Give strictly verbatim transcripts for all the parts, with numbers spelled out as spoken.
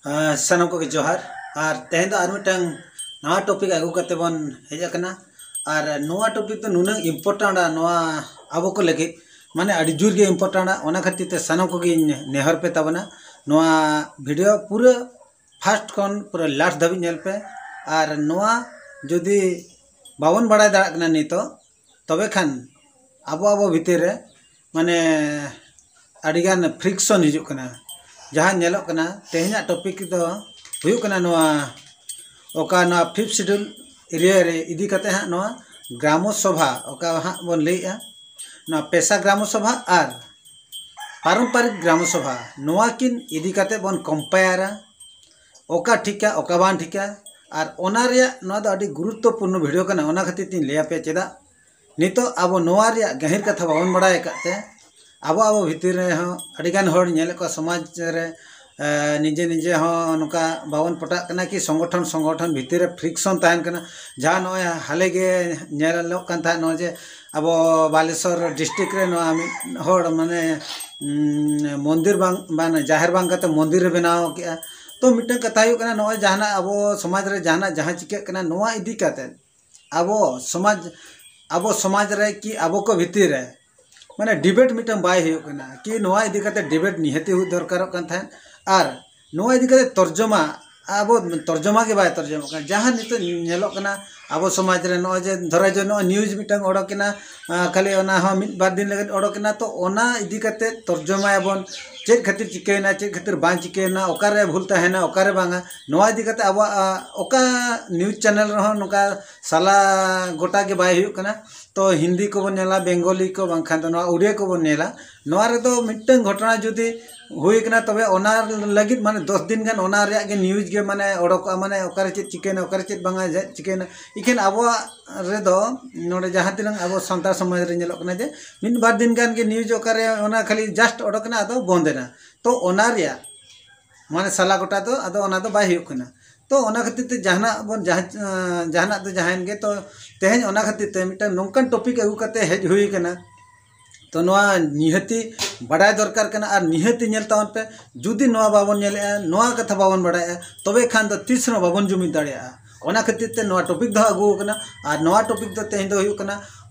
ᱥᱟᱱᱟᱢ ᱠᱚᱜᱮ ᱡᱚᱦᱟᱨ᱾ ᱟᱨ ᱛᱮᱦᱮᱧ ᱫᱚ ᱟᱨ ᱢᱤᱫᱴᱟᱝ ᱱᱟᱣᱟ ᱴᱚᱯᱤᱠ ᱟᱹᱜᱩ ᱠᱟᱛᱮ ᱵᱚᱱ ᱦᱮᱡ ᱟᱠᱟᱱᱟ᱾ ᱟᱨ ᱱᱚᱣᱟ ᱴᱚᱯᱤᱠ ᱫᱚ ᱱᱩᱱᱟᱹᱜ ᱤᱢᱯᱚᱨᱴᱮᱱᱴᱼᱟ ᱱᱚᱣᱟ ᱟᱵᱚ ᱠᱚ ᱞᱟᱹᱜᱤᱫ, ᱢᱟᱱᱮ ᱟᱹᱰᱤ ᱡᱳᱨ ᱜᱮ ᱤᱢᱯᱚᱨᱴᱮᱱᱴᱼᱟ᱾ ᱚᱱᱟ ᱠᱷᱟᱹᱛᱤᱨ ᱛᱮ ᱥᱟᱱᱟᱢ ᱠᱚᱜᱮᱧ ᱱᱮᱦᱚᱨ ᱯᱮ ᱛᱟᱵᱚᱱᱟ, ᱱᱚᱣᱟ ᱵᱷᱤᱰᱤᱭᱳ ᱯᱩᱨᱟᱹ ᱯᱷᱟᱨᱥᱴ ᱠᱷᱚᱱ ᱯᱩᱨᱟᱹ ᱞᱟᱥᱴ ᱫᱷᱟᱹᱵᱤᱡ ᱧᱮᱞ ᱯᱮ᱾ ᱟᱨ ᱱᱚᱣᱟ ᱡᱩᱫᱤ ᱵᱟᱵᱚᱱ ᱵᱟᱲᱟᱭ ᱫᱟᱲᱮᱭᱟᱜ ᱠᱟᱱᱟ ᱱᱤᱛᱚᱜ, ᱛᱚᱵᱮ ᱠᱷᱟᱱ ᱟᱵᱚ ᱟᱵᱚ ᱵᱷᱤᱛᱤᱨ ᱨᱮ ᱢᱟᱱᱮ ᱟᱹᱰᱤᱜᱟᱱ ᱯᱷᱨᱤᱠᱥᱚᱱ ᱦᱤᱡᱩᱜ ᱠᱟᱱᱟ᱾ ᱡᱟᱦᱟᱸ ᱧᱮᱞᱚᱜ ᱠᱟᱱᱟ ᱛᱮᱦᱮᱧᱟᱜ ᱴᱚᱯᱤᱠ ᱫᱚ ᱦᱩᱭᱩᱜ ᱠᱟᱱᱟ ᱱᱚᱣᱟ, ᱚᱠᱟ ᱱᱚᱣᱟ ᱯᱷᱤᱯᱛᱷ ᱥᱤᱰᱩᱞ ᱮᱨᱤᱭᱟ ᱨᱮ ᱤᱫᱤ ᱠᱟᱛᱮ ᱦᱟᱸᱜ ᱱᱚᱣᱟ ᱜᱨᱟᱢᱚ ᱥᱚᱵᱷᱟ, ᱚᱠᱟ ᱦᱟᱸᱜ ᱵᱚᱱ ᱞᱟᱹᱭᱮᱜᱼᱟ, ᱱᱚᱣᱟ ᱯᱮᱥᱟ ᱜᱨᱟᱢᱚ ᱥᱚᱵᱷᱟ ᱟᱨ ᱯᱟᱨᱚᱢᱯᱟᱨᱤᱠ ᱜᱨᱟᱢᱚ ᱥᱚᱵᱷᱟ, ᱱᱚᱣᱟ ᱠᱤᱱ ᱤᱫᱤ ᱠᱟᱛᱮ ᱵᱚᱱ ᱠᱚᱢᱯᱮᱭᱟᱨᱟ, ᱚᱠᱟ ᱴᱷᱤᱠᱟ ᱚᱠᱟ ᱵᱟᱝ ᱴᱷᱤᱠᱟ᱾ ᱟᱨ ᱚᱱᱟ ᱨᱮᱭᱟᱜ ᱱᱚᱣᱟ ᱫᱚ ᱟᱹᱰᱤ ᱜᱩᱨᱩᱛᱛᱚᱯᱩᱨᱱᱚ ᱵᱷᱤᱰᱤᱭᱳ ᱠᱟᱱᱟ, ᱚᱱᱟ ᱠᱷᱟᱹᱛᱤᱨ ᱛᱤᱧ ᱞᱟᱹᱭ ᱟᱯᱮᱭᱟ᱾ ᱪᱮᱫᱟᱜ ᱱᱤᱛᱚᱜ ᱟᱵᱚ ᱱᱚᱣᱟ ᱨᱮᱭᱟᱜ ᱜᱟᱹᱦᱤᱨ ᱠᱟᱛᱷᱟ ᱵᱟᱵᱚᱱ ᱵᱟᱲᱟᱭ ᱟᱠᱟᱫ ᱛᱮ ᱟᱵᱚ ᱟᱵᱚ ᱵᱷᱤᱛᱤᱨ ᱨᱮᱦᱚᱸ ᱟᱹᱰᱤᱜᱟᱱ ᱦᱚᱲ ᱧᱮᱞᱮᱫ ᱠᱚᱣᱟ ᱥᱚᱢᱟᱡᱽ ᱨᱮ, ᱮ, ᱱᱤᱡᱮ ᱱᱤᱡᱮ ᱦᱚᱸ ᱱᱚᱝᱠᱟ ᱵᱟᱵᱚᱱ ᱯᱚᱴᱟᱜ ᱠᱟᱱᱟ ᱠᱤ ᱥᱚᱝᱜᱚᱴᱷᱚᱱ ᱥᱚᱝᱜᱚᱴᱷᱚᱱ ᱵᱷᱤᱛᱤᱨ ᱨᱮ ᱯᱷᱨᱤᱠᱥᱚᱱ ᱛᱟᱦᱮᱱ ᱠᱟᱱᱟ᱾ ᱡᱟᱦᱟᱸ ᱱᱚᱜᱼᱚᱭ ᱦᱟᱞᱮ ᱜᱮ ᱧᱮᱞᱚᱜ ᱠᱟᱱ ᱛᱟᱦᱮᱸᱫ, ᱱᱚᱜᱼᱚᱭ ᱡᱮ ᱟᱵᱚ ᱵᱟᱞᱮᱥᱚᱨ ᱰᱤᱥᱴᱨᱤᱠᱴ ᱨᱮ ᱱᱚᱣᱟ ᱢᱤᱫ ᱦᱚᱲ ᱢᱟᱱᱮ, ᱩᱸ, ᱢᱚᱱᱫᱤᱨ ᱵᱟᱝ, ᱵᱟᱝ, ᱡᱟᱦᱮᱨ ᱵᱟᱝ ᱠᱟᱛᱮ ᱢᱚᱱᱫᱤᱨ ᱨᱮ ᱵᱮᱱᱟᱣ ᱠᱮᱜᱼᱟ᱾ ᱛᱚ ᱢᱤᱫᱴᱟᱝ ᱠᱟᱛᱷᱟ ᱦᱩᱭᱩᱜ ᱠᱟᱱᱟ, ᱱᱚᱜᱼᱚᱭ ᱡᱟᱦᱟᱱᱟᱜ ᱟᱵᱚ ᱥᱚᱢᱟᱡᱽ ᱨᱮ ᱡᱟᱦᱟᱱᱟᱜ ᱡᱟᱦᱟᱸ ᱪᱤᱠᱟᱹᱜ ᱠᱟᱱᱟ, ᱱᱚᱣᱟ ᱤᱫᱤ ᱠᱟᱛᱮ ᱟᱵᱚ ᱥᱚᱢᱟᱡᱽ, ᱟᱵᱚ ᱥᱚᱢᱟᱡᱽ ᱨᱮ ᱠᱤ ᱟᱵᱚ ᱠᱚ ᱵᱷᱤᱛᱤᱨ ᱨᱮ ᱢᱟᱱᱮ ᱰᱤᱵᱮᱴ ᱢᱤᱫᱴᱟᱝ ᱵᱟᱭ ᱦᱩᱭᱩᱜ ᱠᱟᱱᱟ ᱠᱤ ᱱᱚᱣᱟ ᱤᱫᱤ ᱠᱟᱛᱮ ᱰᱤᱵᱮᱴ ᱱᱤᱦᱟᱹᱛᱤ ᱦᱩᱭ ᱫᱚᱨᱠᱟᱨᱚᱜ ᱠᱟᱱ ᱛᱟᱦᱮᱸᱫ᱾ ᱟᱨ ᱱᱚᱣᱟ ᱤᱫᱤ ᱠᱟᱛᱮ ᱛᱚᱨᱡᱚᱢᱟ, ᱟᱵᱚ ᱛᱚᱨᱡᱚᱢᱟ ᱜᱮ ᱵᱟᱭ ᱛᱚᱨᱡᱚᱢᱚᱜ ᱠᱟᱱᱟ᱾ ᱡᱟᱦᱟᱸ ᱱᱤᱛᱚᱜ ᱧᱮᱞᱚᱜ ᱠᱟᱱᱟ ᱟᱵᱚ ᱥᱚᱢᱟᱡᱽ ᱨᱮ, ᱱᱚᱜᱼᱚᱭ ᱡᱮ ᱫᱷᱚᱨᱟ ᱡᱮ ᱱᱚᱜᱼᱚᱭ ᱱᱤᱭᱩᱡᱽ ᱢᱤᱫᱴᱟᱝ ᱚᱰᱚᱠᱮᱱᱟ, ᱟᱸ, ᱠᱷᱟᱹᱞᱤ ᱚᱱᱟ ᱦᱚᱸ ᱢᱤᱫ ᱵᱟᱨ ᱫᱤᱱ ᱞᱟᱹᱜᱤᱫ ᱚᱰᱚᱠᱮᱱᱟ, ᱛᱚ ᱚᱱᱟ ᱤᱫᱤ ᱠᱟᱛᱮ ᱛᱚᱨᱡᱚᱢᱟᱭᱟᱵᱚᱱ, ᱪᱮᱫ ᱠᱷᱟᱹᱛᱤᱨ ᱪᱤᱠᱟᱹᱭᱮᱱᱟ, ᱪᱮᱫ ᱠᱷᱟᱹᱛᱤᱨ ᱵᱟᱝ ᱪᱤᱠᱟᱹᱭᱮᱱᱟ, ᱚᱠᱟᱨᱮ ᱵᱷᱩᱞ ᱛᱟᱦᱮᱱᱟ, ᱚᱠᱟᱨᱮ ᱵᱟᱝᱟ, ᱱᱚᱣᱟ ᱤᱫᱤ ᱠᱟᱛᱮ ᱟᱵᱚᱣᱟᱜ, ᱟ, ᱚᱠᱟ ᱱᱤᱭᱩᱡᱽ ᱪᱮᱱᱮᱞ ᱨᱮᱦᱚᱸ ᱱᱚᱝᱠᱟ ᱥᱟᱞᱟ ᱜᱚᱴᱟ ᱜᱮ ᱵᱟᱭ ᱦᱩᱭᱩᱜ ᱠᱟᱱᱟ᱾ ᱛᱚ ᱦᱤᱱᱫᱤ ᱠᱚᱵᱚᱱ ᱧᱮᱞᱟ, ᱵᱮᱝᱜᱚᱞᱤ ᱠᱚ, ᱵᱟᱝᱠᱷᱟᱱ ᱫᱚ ᱱᱚᱣᱟ ᱩᱲᱤᱭᱟ ᱠᱚᱵᱚᱱ ᱧᱮᱞᱟ᱾ ᱱᱚᱣᱟ ᱨᱮᱫᱚ ᱢᱤᱫᱴᱟᱝ ᱜᱷᱚᱴᱚᱱᱟ ᱡᱩᱫᱤ ᱦᱩᱭ ᱠᱟᱱᱟ, ᱛᱚᱵᱮ ᱚᱱᱟ ᱞᱟᱹᱜᱤᱫ ᱢᱟᱱᱮ ᱫᱚᱥ ᱫᱤᱱ ᱜᱟᱱ ᱚᱱᱟ ᱨᱮᱭᱟᱜ ᱜᱮ ᱱᱤᱭᱩᱡᱽ ᱜᱮ ᱢᱟᱱᱮ ᱚᱰᱚᱠᱚᱜᱼᱟ, ᱢᱟᱱᱮ ᱚᱠᱟᱨᱮ ᱪᱮᱫ ᱪᱤᱠᱟᱹᱭᱮᱱᱟ, ᱚᱠᱟᱨᱮ ᱪᱮᱫ ᱵᱟᱝᱟ, ᱪᱮᱫ ᱪᱤᱠᱟᱹᱭᱮᱱᱟ᱾ ᱤᱠᱷᱟᱹᱱ ᱟᱵᱚᱣᱟᱜ ᱨᱮᱫᱚ ᱱᱚᱰᱮ ᱡᱟᱦᱟᱸ ᱛᱤᱱᱟᱹᱜ ᱟᱵᱚ ᱥᱟᱱᱛᱟᱲ ᱥᱚᱢᱟᱡᱽ ᱨᱮ ᱧᱮᱞᱚᱜ ᱠᱟᱱᱟ ᱡᱮ ᱢᱤᱫ ᱵᱟᱨ ᱫᱤᱱ ᱜᱟᱱ ᱜᱮ ᱱᱤᱭᱩᱡᱽ ᱚᱠᱟᱨᱮ ᱚᱱᱟ ᱠᱷᱟᱹᱞᱤ ᱡᱟᱥᱴ ᱚᱰᱚᱠ ᱮᱱᱟ, ᱟᱫᱚ ᱵᱚᱱᱫ ᱮᱱᱟ᱾ ᱛᱚ ᱚᱱᱟ ᱨᱮᱭᱟᱜ ᱢᱟᱱᱮ ᱥᱟᱞᱟ ᱜᱚᱴᱟ ᱫᱚ ᱟᱫᱚ ᱚᱱᱟ ᱫᱚ ᱵᱟᱭ ᱦᱩᱭᱩᱜ ᱠᱟᱱᱟ᱾ ᱛᱚ ᱚᱱᱟ ᱠᱷᱟᱹᱛᱤᱨ ᱛᱮ ᱡᱟᱦᱟᱱᱟᱜ ᱵᱚᱱ ᱡᱟᱦᱟᱸ, ᱡᱟᱦᱟᱱᱟᱜ ᱫᱚ ᱡᱟᱦᱟᱸᱭᱮᱱ ᱜᱮ, ᱛᱚ ᱛᱮᱦᱮᱧ ᱚᱱᱟ ᱠᱷᱟᱹᱛᱤᱨ ᱛᱮ ᱢᱤᱫᱴᱟᱝ ᱱᱚᱝᱠᱟᱱ ᱴᱚᱯᱤᱠ ᱟᱹᱜᱩ ᱠᱟᱛᱮ ᱦᱮᱡ ᱦᱩᱭ ᱠᱟᱱᱟ᱾ ᱛᱚ ᱱᱚᱣᱟ ᱱᱤᱦᱟᱹᱛᱤ ᱵᱟᱰᱟᱭ ᱫᱚᱨᱠᱟᱨ ᱠᱟᱱᱟ ᱟᱨ ᱱᱤᱦᱟᱹᱛᱤ ᱧᱮᱞ ᱛᱟᱵᱚᱱ ᱯᱮ᱾ ᱡᱩᱫᱤ ᱱᱚᱣᱟ ᱵᱟᱵᱚᱱ ᱧᱮᱞᱮᱜᱼᱟ, ᱱᱚᱣᱟ ᱠᱟᱛᱷᱟ ᱵᱟᱵᱚᱱ ᱵᱟᱰᱟᱭᱟ, ᱛᱚᱵᱮ ᱠᱷᱟᱱ ᱫᱚ ᱛᱤᱥ ᱨᱮᱦᱚᱸ ᱵᱟᱵᱚᱱ ᱡᱩᱢᱤᱫ ᱫᱟᱲᱮᱭᱟᱜᱼᱟ᱾ ᱚᱱᱟ ᱠᱷᱟᱹᱛᱤᱨ ᱛᱮ ᱱᱚᱣᱟ ᱴᱚᱯᱤᱠ ᱫᱚ ᱟᱹᱜᱩ ᱟᱠᱟᱱᱟ᱾ ᱟᱨ ᱱᱚᱣᱟ ᱴᱚᱯᱤᱠ ᱫᱚ ᱛᱮᱦᱮᱧ ᱫᱚ ᱦᱩᱭᱩᱜ ᱠᱟᱱᱟ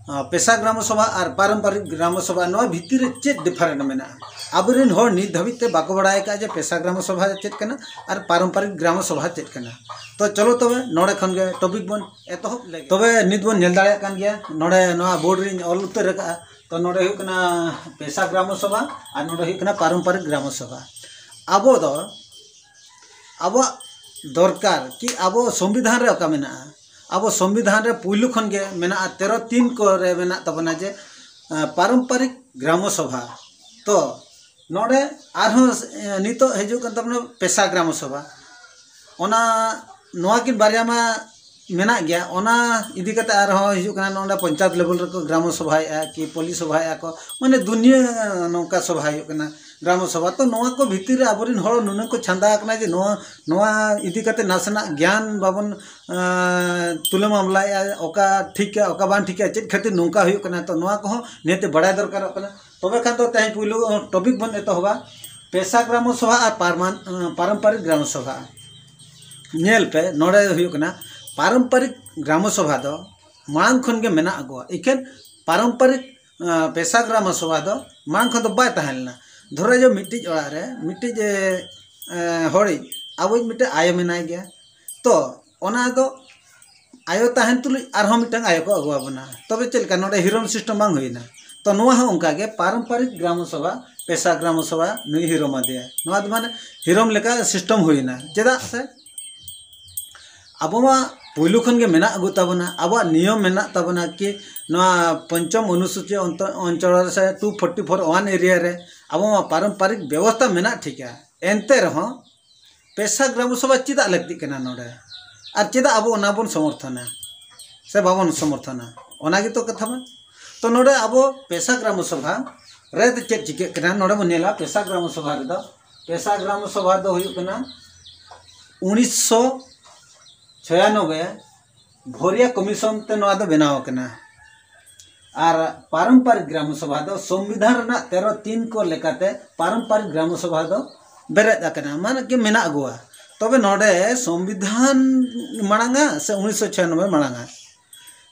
ᱯᱮᱥᱟ ᱜᱨᱟᱢ ᱥᱚᱵᱷᱟ ᱟᱨ ᱯᱟᱨᱚᱢᱯᱟᱨᱤᱠ ᱜᱨᱟᱢ ᱥᱚᱵᱷᱟ, ᱱᱚᱣᱟ ᱵᱷᱤᱛᱤᱨ ᱨᱮ ᱪᱮᱫ ᱰᱤᱯᱷᱟᱨᱮᱱᱴ ᱢᱮᱱᱟᱜᱼᱟ? ᱟᱵᱚᱨᱮᱱ ᱦᱚᱲ ᱱᱤᱛ ᱫᱷᱟᱹᱵᱤᱡ ᱛᱮ ᱵᱟᱠᱚ ᱵᱟᱲᱟᱭ ᱟᱠᱟᱫᱼᱟ ᱡᱮ ᱯᱮᱥᱟ ᱜᱨᱟᱢ ᱥᱚᱵᱷᱟ ᱪᱮᱫ ᱠᱟᱱᱟ ᱟᱨ ᱯᱟᱨᱚᱢᱯᱟᱨᱤᱠ ᱜᱨᱟᱢ ᱥᱚᱵᱷᱟ ᱪᱮᱫ ᱠᱟᱱᱟ᱾ ᱛᱚ ᱪᱚᱞᱚ ᱛᱚᱵᱮ ᱱᱚᱰᱮ ᱠᱷᱚᱱ ᱜᱮ ᱴᱚᱯᱤᱠ ᱵᱚᱱ ᱮᱛᱚᱦᱚᱵ ᱞᱮᱜᱮ᱾ ᱛᱚᱵᱮ ᱱᱤᱛ ᱵᱚᱱ ᱧᱮᱞ ᱫᱟᱲᱮᱭᱟᱜ ᱠᱟᱱ ᱜᱮᱭᱟ, ᱱᱚᱰᱮ ᱱᱚᱣᱟ ᱵᱳᱨᱰ ᱨᱤᱧ ᱚᱞ ᱩᱛᱟᱹᱨ ᱟᱠᱟᱫᱼᱟ᱾ ᱛᱚ ᱱᱚᱰᱮ ᱦᱩᱭᱩᱜ ᱠᱟᱱᱟ ᱯᱮᱥᱟ ᱜᱨᱟᱢ ᱥᱚᱵᱷᱟ ᱟᱨ ᱱᱚᱰᱮ ᱦᱩᱭᱩᱜ ᱠᱟᱱᱟ ᱯᱟᱨᱚᱢᱯᱟᱨᱤᱠ ᱜᱨᱟᱢ ᱥᱚᱵᱷᱟ᱾ ᱟᱵᱚ ᱫᱚ ᱟᱵᱚᱣᱟᱜ ᱫᱚᱨᱠᱟᱨ ᱠᱤ ᱟᱵᱚ ᱥᱚᱝᱵᱤᱫᱷᱟᱱ ᱨᱮ ᱚᱠᱟ ᱢᱮᱱᱟᱜᱼᱟ? ᱟᱵᱚ ᱥᱚᱝᱵᱤᱫᱷᱟᱱ ᱨᱮ ᱯᱩᱭᱞᱩ ᱠᱷᱚᱱ ᱜᱮ ᱢᱮᱱᱟᱜᱼᱟ, ᱛᱮᱨᱚ ᱛᱤᱱ ᱠᱚᱨᱮ ᱢᱮᱱᱟᱜ ᱛᱟᱵᱚᱱᱟ ᱡᱮ ᱯᱟᱨᱚᱢᱯᱟᱨᱤᱠ ᱜᱨᱟᱢ ᱥᱚᱵᱷᱟ᱾ ᱛᱚ ᱱᱚᱰᱮ ᱟᱨᱦᱚᱸ ᱱᱤᱛᱚᱜ ᱦᱤᱡᱩᱜ ᱠᱟᱱ ᱛᱟᱵᱚᱱᱟ ᱯᱮᱥᱟ ᱜᱨᱟᱢ ᱥᱚᱵᱷᱟ᱾ ᱚᱱᱟ ᱱᱚᱣᱟ ᱠᱤᱱ ᱵᱟᱨᱭᱟ ᱢᱟ ᱢᱮᱱᱟᱜ ᱜᱮᱭᱟ᱾ ᱚᱱᱟ ᱤᱫᱤ ᱠᱟᱛᱮ ᱟᱨᱦᱚᱸ ᱦᱤᱡᱩᱜ ᱠᱟᱱᱟ, ᱱᱚᱰᱮ ᱯᱚᱧᱪᱟᱭᱮᱛ ᱞᱮᱵᱮᱞ ᱨᱮᱠᱚ ᱜᱨᱟᱢ ᱥᱚᱵᱷᱟᱭᱮᱫᱼᱟ ᱠᱤ ᱯᱚᱞᱤ ᱥᱚᱵᱷᱟᱭᱮᱫᱼᱟ ᱠᱚ, ᱢᱟᱱᱮ ᱫᱩᱱᱤᱭᱟᱹ ᱱᱚᱝᱠᱟ ᱥᱚᱵᱷᱟ ᱦᱩᱭᱩᱜ ᱠᱟᱱᱟ ᱜᱨᱟᱢ ᱥᱚᱵᱷᱟ᱾ ᱛᱚ ᱱᱚᱣᱟ ᱠᱚ ᱵᱷᱤᱛᱤᱨ ᱨᱮ ᱟᱵᱚᱨᱮᱱ ᱦᱚᱲ ᱱᱩᱱᱟᱹᱜ ᱠᱚ ᱪᱷᱟᱸᱫᱟ ᱟᱠᱟᱱᱟ ᱡᱮ ᱱᱚᱣᱟ ᱱᱚᱣᱟ ᱤᱫᱤ ᱠᱟᱛᱮ ᱱᱟᱥᱮᱱᱟᱜ ᱜᱮᱭᱟᱱ ᱵᱟᱵᱚᱱ ᱛᱩᱞᱟᱹ ᱢᱟᱢᱞᱟᱭᱮᱫᱼᱟ, ᱚᱠᱟ ᱴᱷᱤᱠᱟ ᱚᱠᱟ ᱵᱟᱝ ᱴᱷᱤᱠᱟ, ᱪᱮᱫ ᱠᱷᱟᱹᱛᱤᱨ ᱱᱚᱝᱠᱟ ᱦᱩᱭᱩᱜ ᱠᱟᱱᱟ᱾ ᱛᱚ ᱱᱚᱣᱟ ᱠᱚᱦᱚᱸ ᱱᱤᱦᱟᱹᱛ ᱵᱟᱲᱟᱭ ᱫᱚᱨᱠᱟᱨᱚᱜ ᱠᱟᱱᱟ᱾ ᱛᱚᱵᱮ ᱠᱷᱟᱱ ᱫᱚ ᱛᱮᱦᱮᱧ ᱯᱩᱭᱞᱩ ᱴᱚᱯᱤᱠ ᱵᱚᱱ ᱮᱛᱚᱦᱚᱵᱟ, ᱯᱮᱥᱟ ᱜᱨᱟᱢ ᱥᱚᱵᱷᱟ ᱟᱨ ᱯᱟᱨᱢᱟᱱ ᱯᱟᱨᱚᱢᱯᱟᱨᱤᱠ ᱜᱨᱟᱢ ᱥᱚᱵᱷᱟ᱾ ᱧᱮᱞ ᱯᱮ, ᱱᱚᱰᱮ ᱦᱩᱭᱩᱜ ᱠᱟᱱᱟ ᱯᱟᱨᱚᱢᱯᱟᱨᱤᱠ ᱜᱨᱟᱢ ᱥᱚᱵᱷᱟ ᱫᱚ ᱢᱟᱲᱟᱝ ᱠᱷᱚᱱ ᱜᱮ ᱢᱮᱱᱟᱜ ᱟᱹᱜᱩᱣᱟ᱾ ᱮᱠᱮᱱ ᱯᱟᱨᱚᱢᱯᱟᱨᱤᱠ ᱯᱮᱥᱟ ᱜᱨᱟᱢ ᱥᱚᱵᱷᱟ ᱫᱚ ᱢᱟᱲᱟᱝ ᱠᱷᱚᱱ ᱫᱚ ᱵᱟᱭ ᱛᱟᱦᱮᱸ ᱞᱮᱱᱟ᱾ ᱫᱷᱚᱨᱚ ᱡᱚ ᱢᱤᱫᱴᱤᱡ ᱚᱲᱟᱜ ᱨᱮ ᱢᱤᱫᱴᱤᱡ ᱦᱚᱲᱤᱡ ᱟᱵᱚᱭᱤᱡ ᱢᱤᱫᱴᱤᱡ ᱟᱭᱳ ᱢᱮᱱᱟᱭ ᱜᱮᱭᱟ᱾ ᱛᱚ ᱚᱱᱟ ᱫᱚ ᱟᱭᱳ ᱛᱟᱦᱮᱱ ᱛᱩᱞᱩᱡ ᱟᱨᱦᱚᱸ ᱢᱤᱫᱴᱟᱝ ᱟᱭᱳ ᱠᱚ ᱟᱹᱜᱩ ᱟᱵᱚᱱᱟ᱾ ᱛᱚᱵᱮ ᱪᱮᱫ ᱞᱮᱠᱟ ᱱᱚᱰᱮ ᱦᱤᱨᱚᱢ ᱥᱤᱥᱴᱮᱢ ᱵᱟᱝ ᱦᱩᱭᱱᱟ? ᱛᱚ ᱱᱚᱣᱟ ᱦᱚᱸ ᱚᱱᱠᱟ ᱜᱮ ᱯᱟᱨᱚᱢᱯᱟᱨᱤᱠ ᱜᱨᱟᱢ ᱥᱚᱵᱷᱟ, ᱯᱮᱥᱟ ᱜᱨᱟᱢ ᱥᱚᱵᱷᱟ ᱱᱩᱭ ᱦᱤᱨᱚᱢ ᱟᱫᱮᱭᱟ᱾ ᱱᱚᱣᱟ ᱫᱚ ᱢᱟᱱᱮ ᱦᱤᱨᱚᱢ ᱞᱮᱠᱟ ᱥᱤᱥᱴᱮᱢ ᱦᱩᱭᱱᱟ᱾ ᱪᱮᱫᱟᱜ ᱥᱮ ᱟᱵᱚ ᱢᱟ ᱯᱩᱭᱞᱩ ᱠᱷᱚᱱ ᱜᱮ ᱢᱮᱱᱟᱜ ᱟᱹᱜᱩ ᱛᱟᱵᱚᱱᱟ, ᱟᱵᱚᱣᱟᱜ ᱱᱤᱭᱚᱢ ᱢᱮᱱᱟᱜ ᱛᱟᱵᱚᱱᱟ ᱠᱤ ᱱᱚᱣᱟ ᱯᱚᱧᱪᱚᱢ ᱚᱱᱩᱥᱩᱪᱤ ᱚᱱᱛᱚ-, ᱚᱧᱪᱚᱞ ᱨᱮ ᱥᱮ two forty four one area ᱨᱮ ᱟᱵᱚ ᱢᱟ ᱯᱟᱨᱚᱢᱯᱟᱨᱤᱠ ᱵᱮᱵᱚᱥᱛᱷᱟ ᱢᱮᱱᱟᱜ ᱴᱷᱤᱠᱟ᱾ ᱮᱱᱛᱮ ᱨᱮᱦᱚᱸ ᱯᱮᱥᱟ ᱜᱨᱟᱢ ᱥᱚᱵᱷᱟ ᱪᱮᱫᱟᱜ ᱞᱟᱹᱠᱛᱤᱜ ᱠᱟᱱᱟ ᱱᱚᱰᱮ? ᱟᱨ ᱪᱮᱫᱟᱜ ᱟᱵᱚ ᱚᱱᱟ ᱵᱚᱱ ᱥᱚᱢᱚᱨᱛᱷᱚᱱᱟ ᱥᱮ ᱵᱟᱵᱚᱱ ᱥᱚᱢᱚᱨᱛᱷᱚᱱᱟ? ᱚᱱᱟ ᱜᱮᱛᱚ ᱠᱟᱛᱷᱟ ᱢᱟ᱾ ᱛᱚ ᱱᱚᱰᱮ ᱟᱵᱚ ᱯᱮᱥᱟ ᱜᱨᱟᱢ ᱥᱚᱵᱷᱟ ᱨᱮ ᱪᱮᱫ ᱪᱤᱠᱟᱹᱜ ᱠᱟᱱᱟ? ᱱᱚᱰᱮ ᱵᱚᱱ ᱧᱮᱞᱟ ᱯᱮᱥᱟ ᱜᱨᱟᱢ ᱥᱚᱵᱷᱟ ᱨᱮᱫᱚ, ᱯᱮᱥᱟ ᱜᱨᱟᱢ ᱥᱚᱵᱷᱟ ᱫᱚ ᱦᱩᱭᱩᱜ ᱠᱟᱱᱟ ᱩᱱᱤᱥᱥᱚ ᱪᱷᱚᱭᱟᱱᱚᱵᱵᱳᱭ ᱵᱷᱚᱨᱤᱭᱟ ᱠᱚᱢᱤᱥᱚᱱ ᱛᱮ ᱱᱚᱣᱟ ᱫᱚ ᱵᱮᱱᱟᱣ ᱟᱠᱟᱱᱟ᱾ ᱟᱨ ᱯᱟᱨᱚᱢᱯᱟᱨᱤᱠ ᱜᱨᱟᱢ ᱥᱚᱵᱷᱟ ᱫᱚ ᱥᱚᱝᱵᱤᱫᱷᱟᱱ ᱨᱮᱱᱟᱜ ᱛᱮᱨᱚ ᱛᱤᱱ ᱠᱚ ᱞᱮᱠᱟᱛᱮ ᱯᱟᱨᱚᱢᱯᱟᱨᱤᱠ ᱜᱨᱟᱢ ᱥᱚᱵᱷᱟ ᱫᱚ ᱵᱮᱨᱮᱫ ᱟᱠᱟᱱᱟ, ᱢᱟᱱᱮ ᱠᱤ ᱢᱮᱱᱟᱜ ᱟᱹᱜᱩᱣᱟ᱾ ᱛᱚᱵᱮ ᱱᱚᱰᱮ ᱥᱚᱝᱵᱤᱫᱷᱟᱱ ᱢᱟᱲᱟᱝᱟ ᱥᱮ ᱩᱱᱤᱥᱥᱚ ᱪᱷᱤᱭᱟᱱᱚᱵᱵᱳᱭ ᱢᱟᱲᱟᱝᱟ?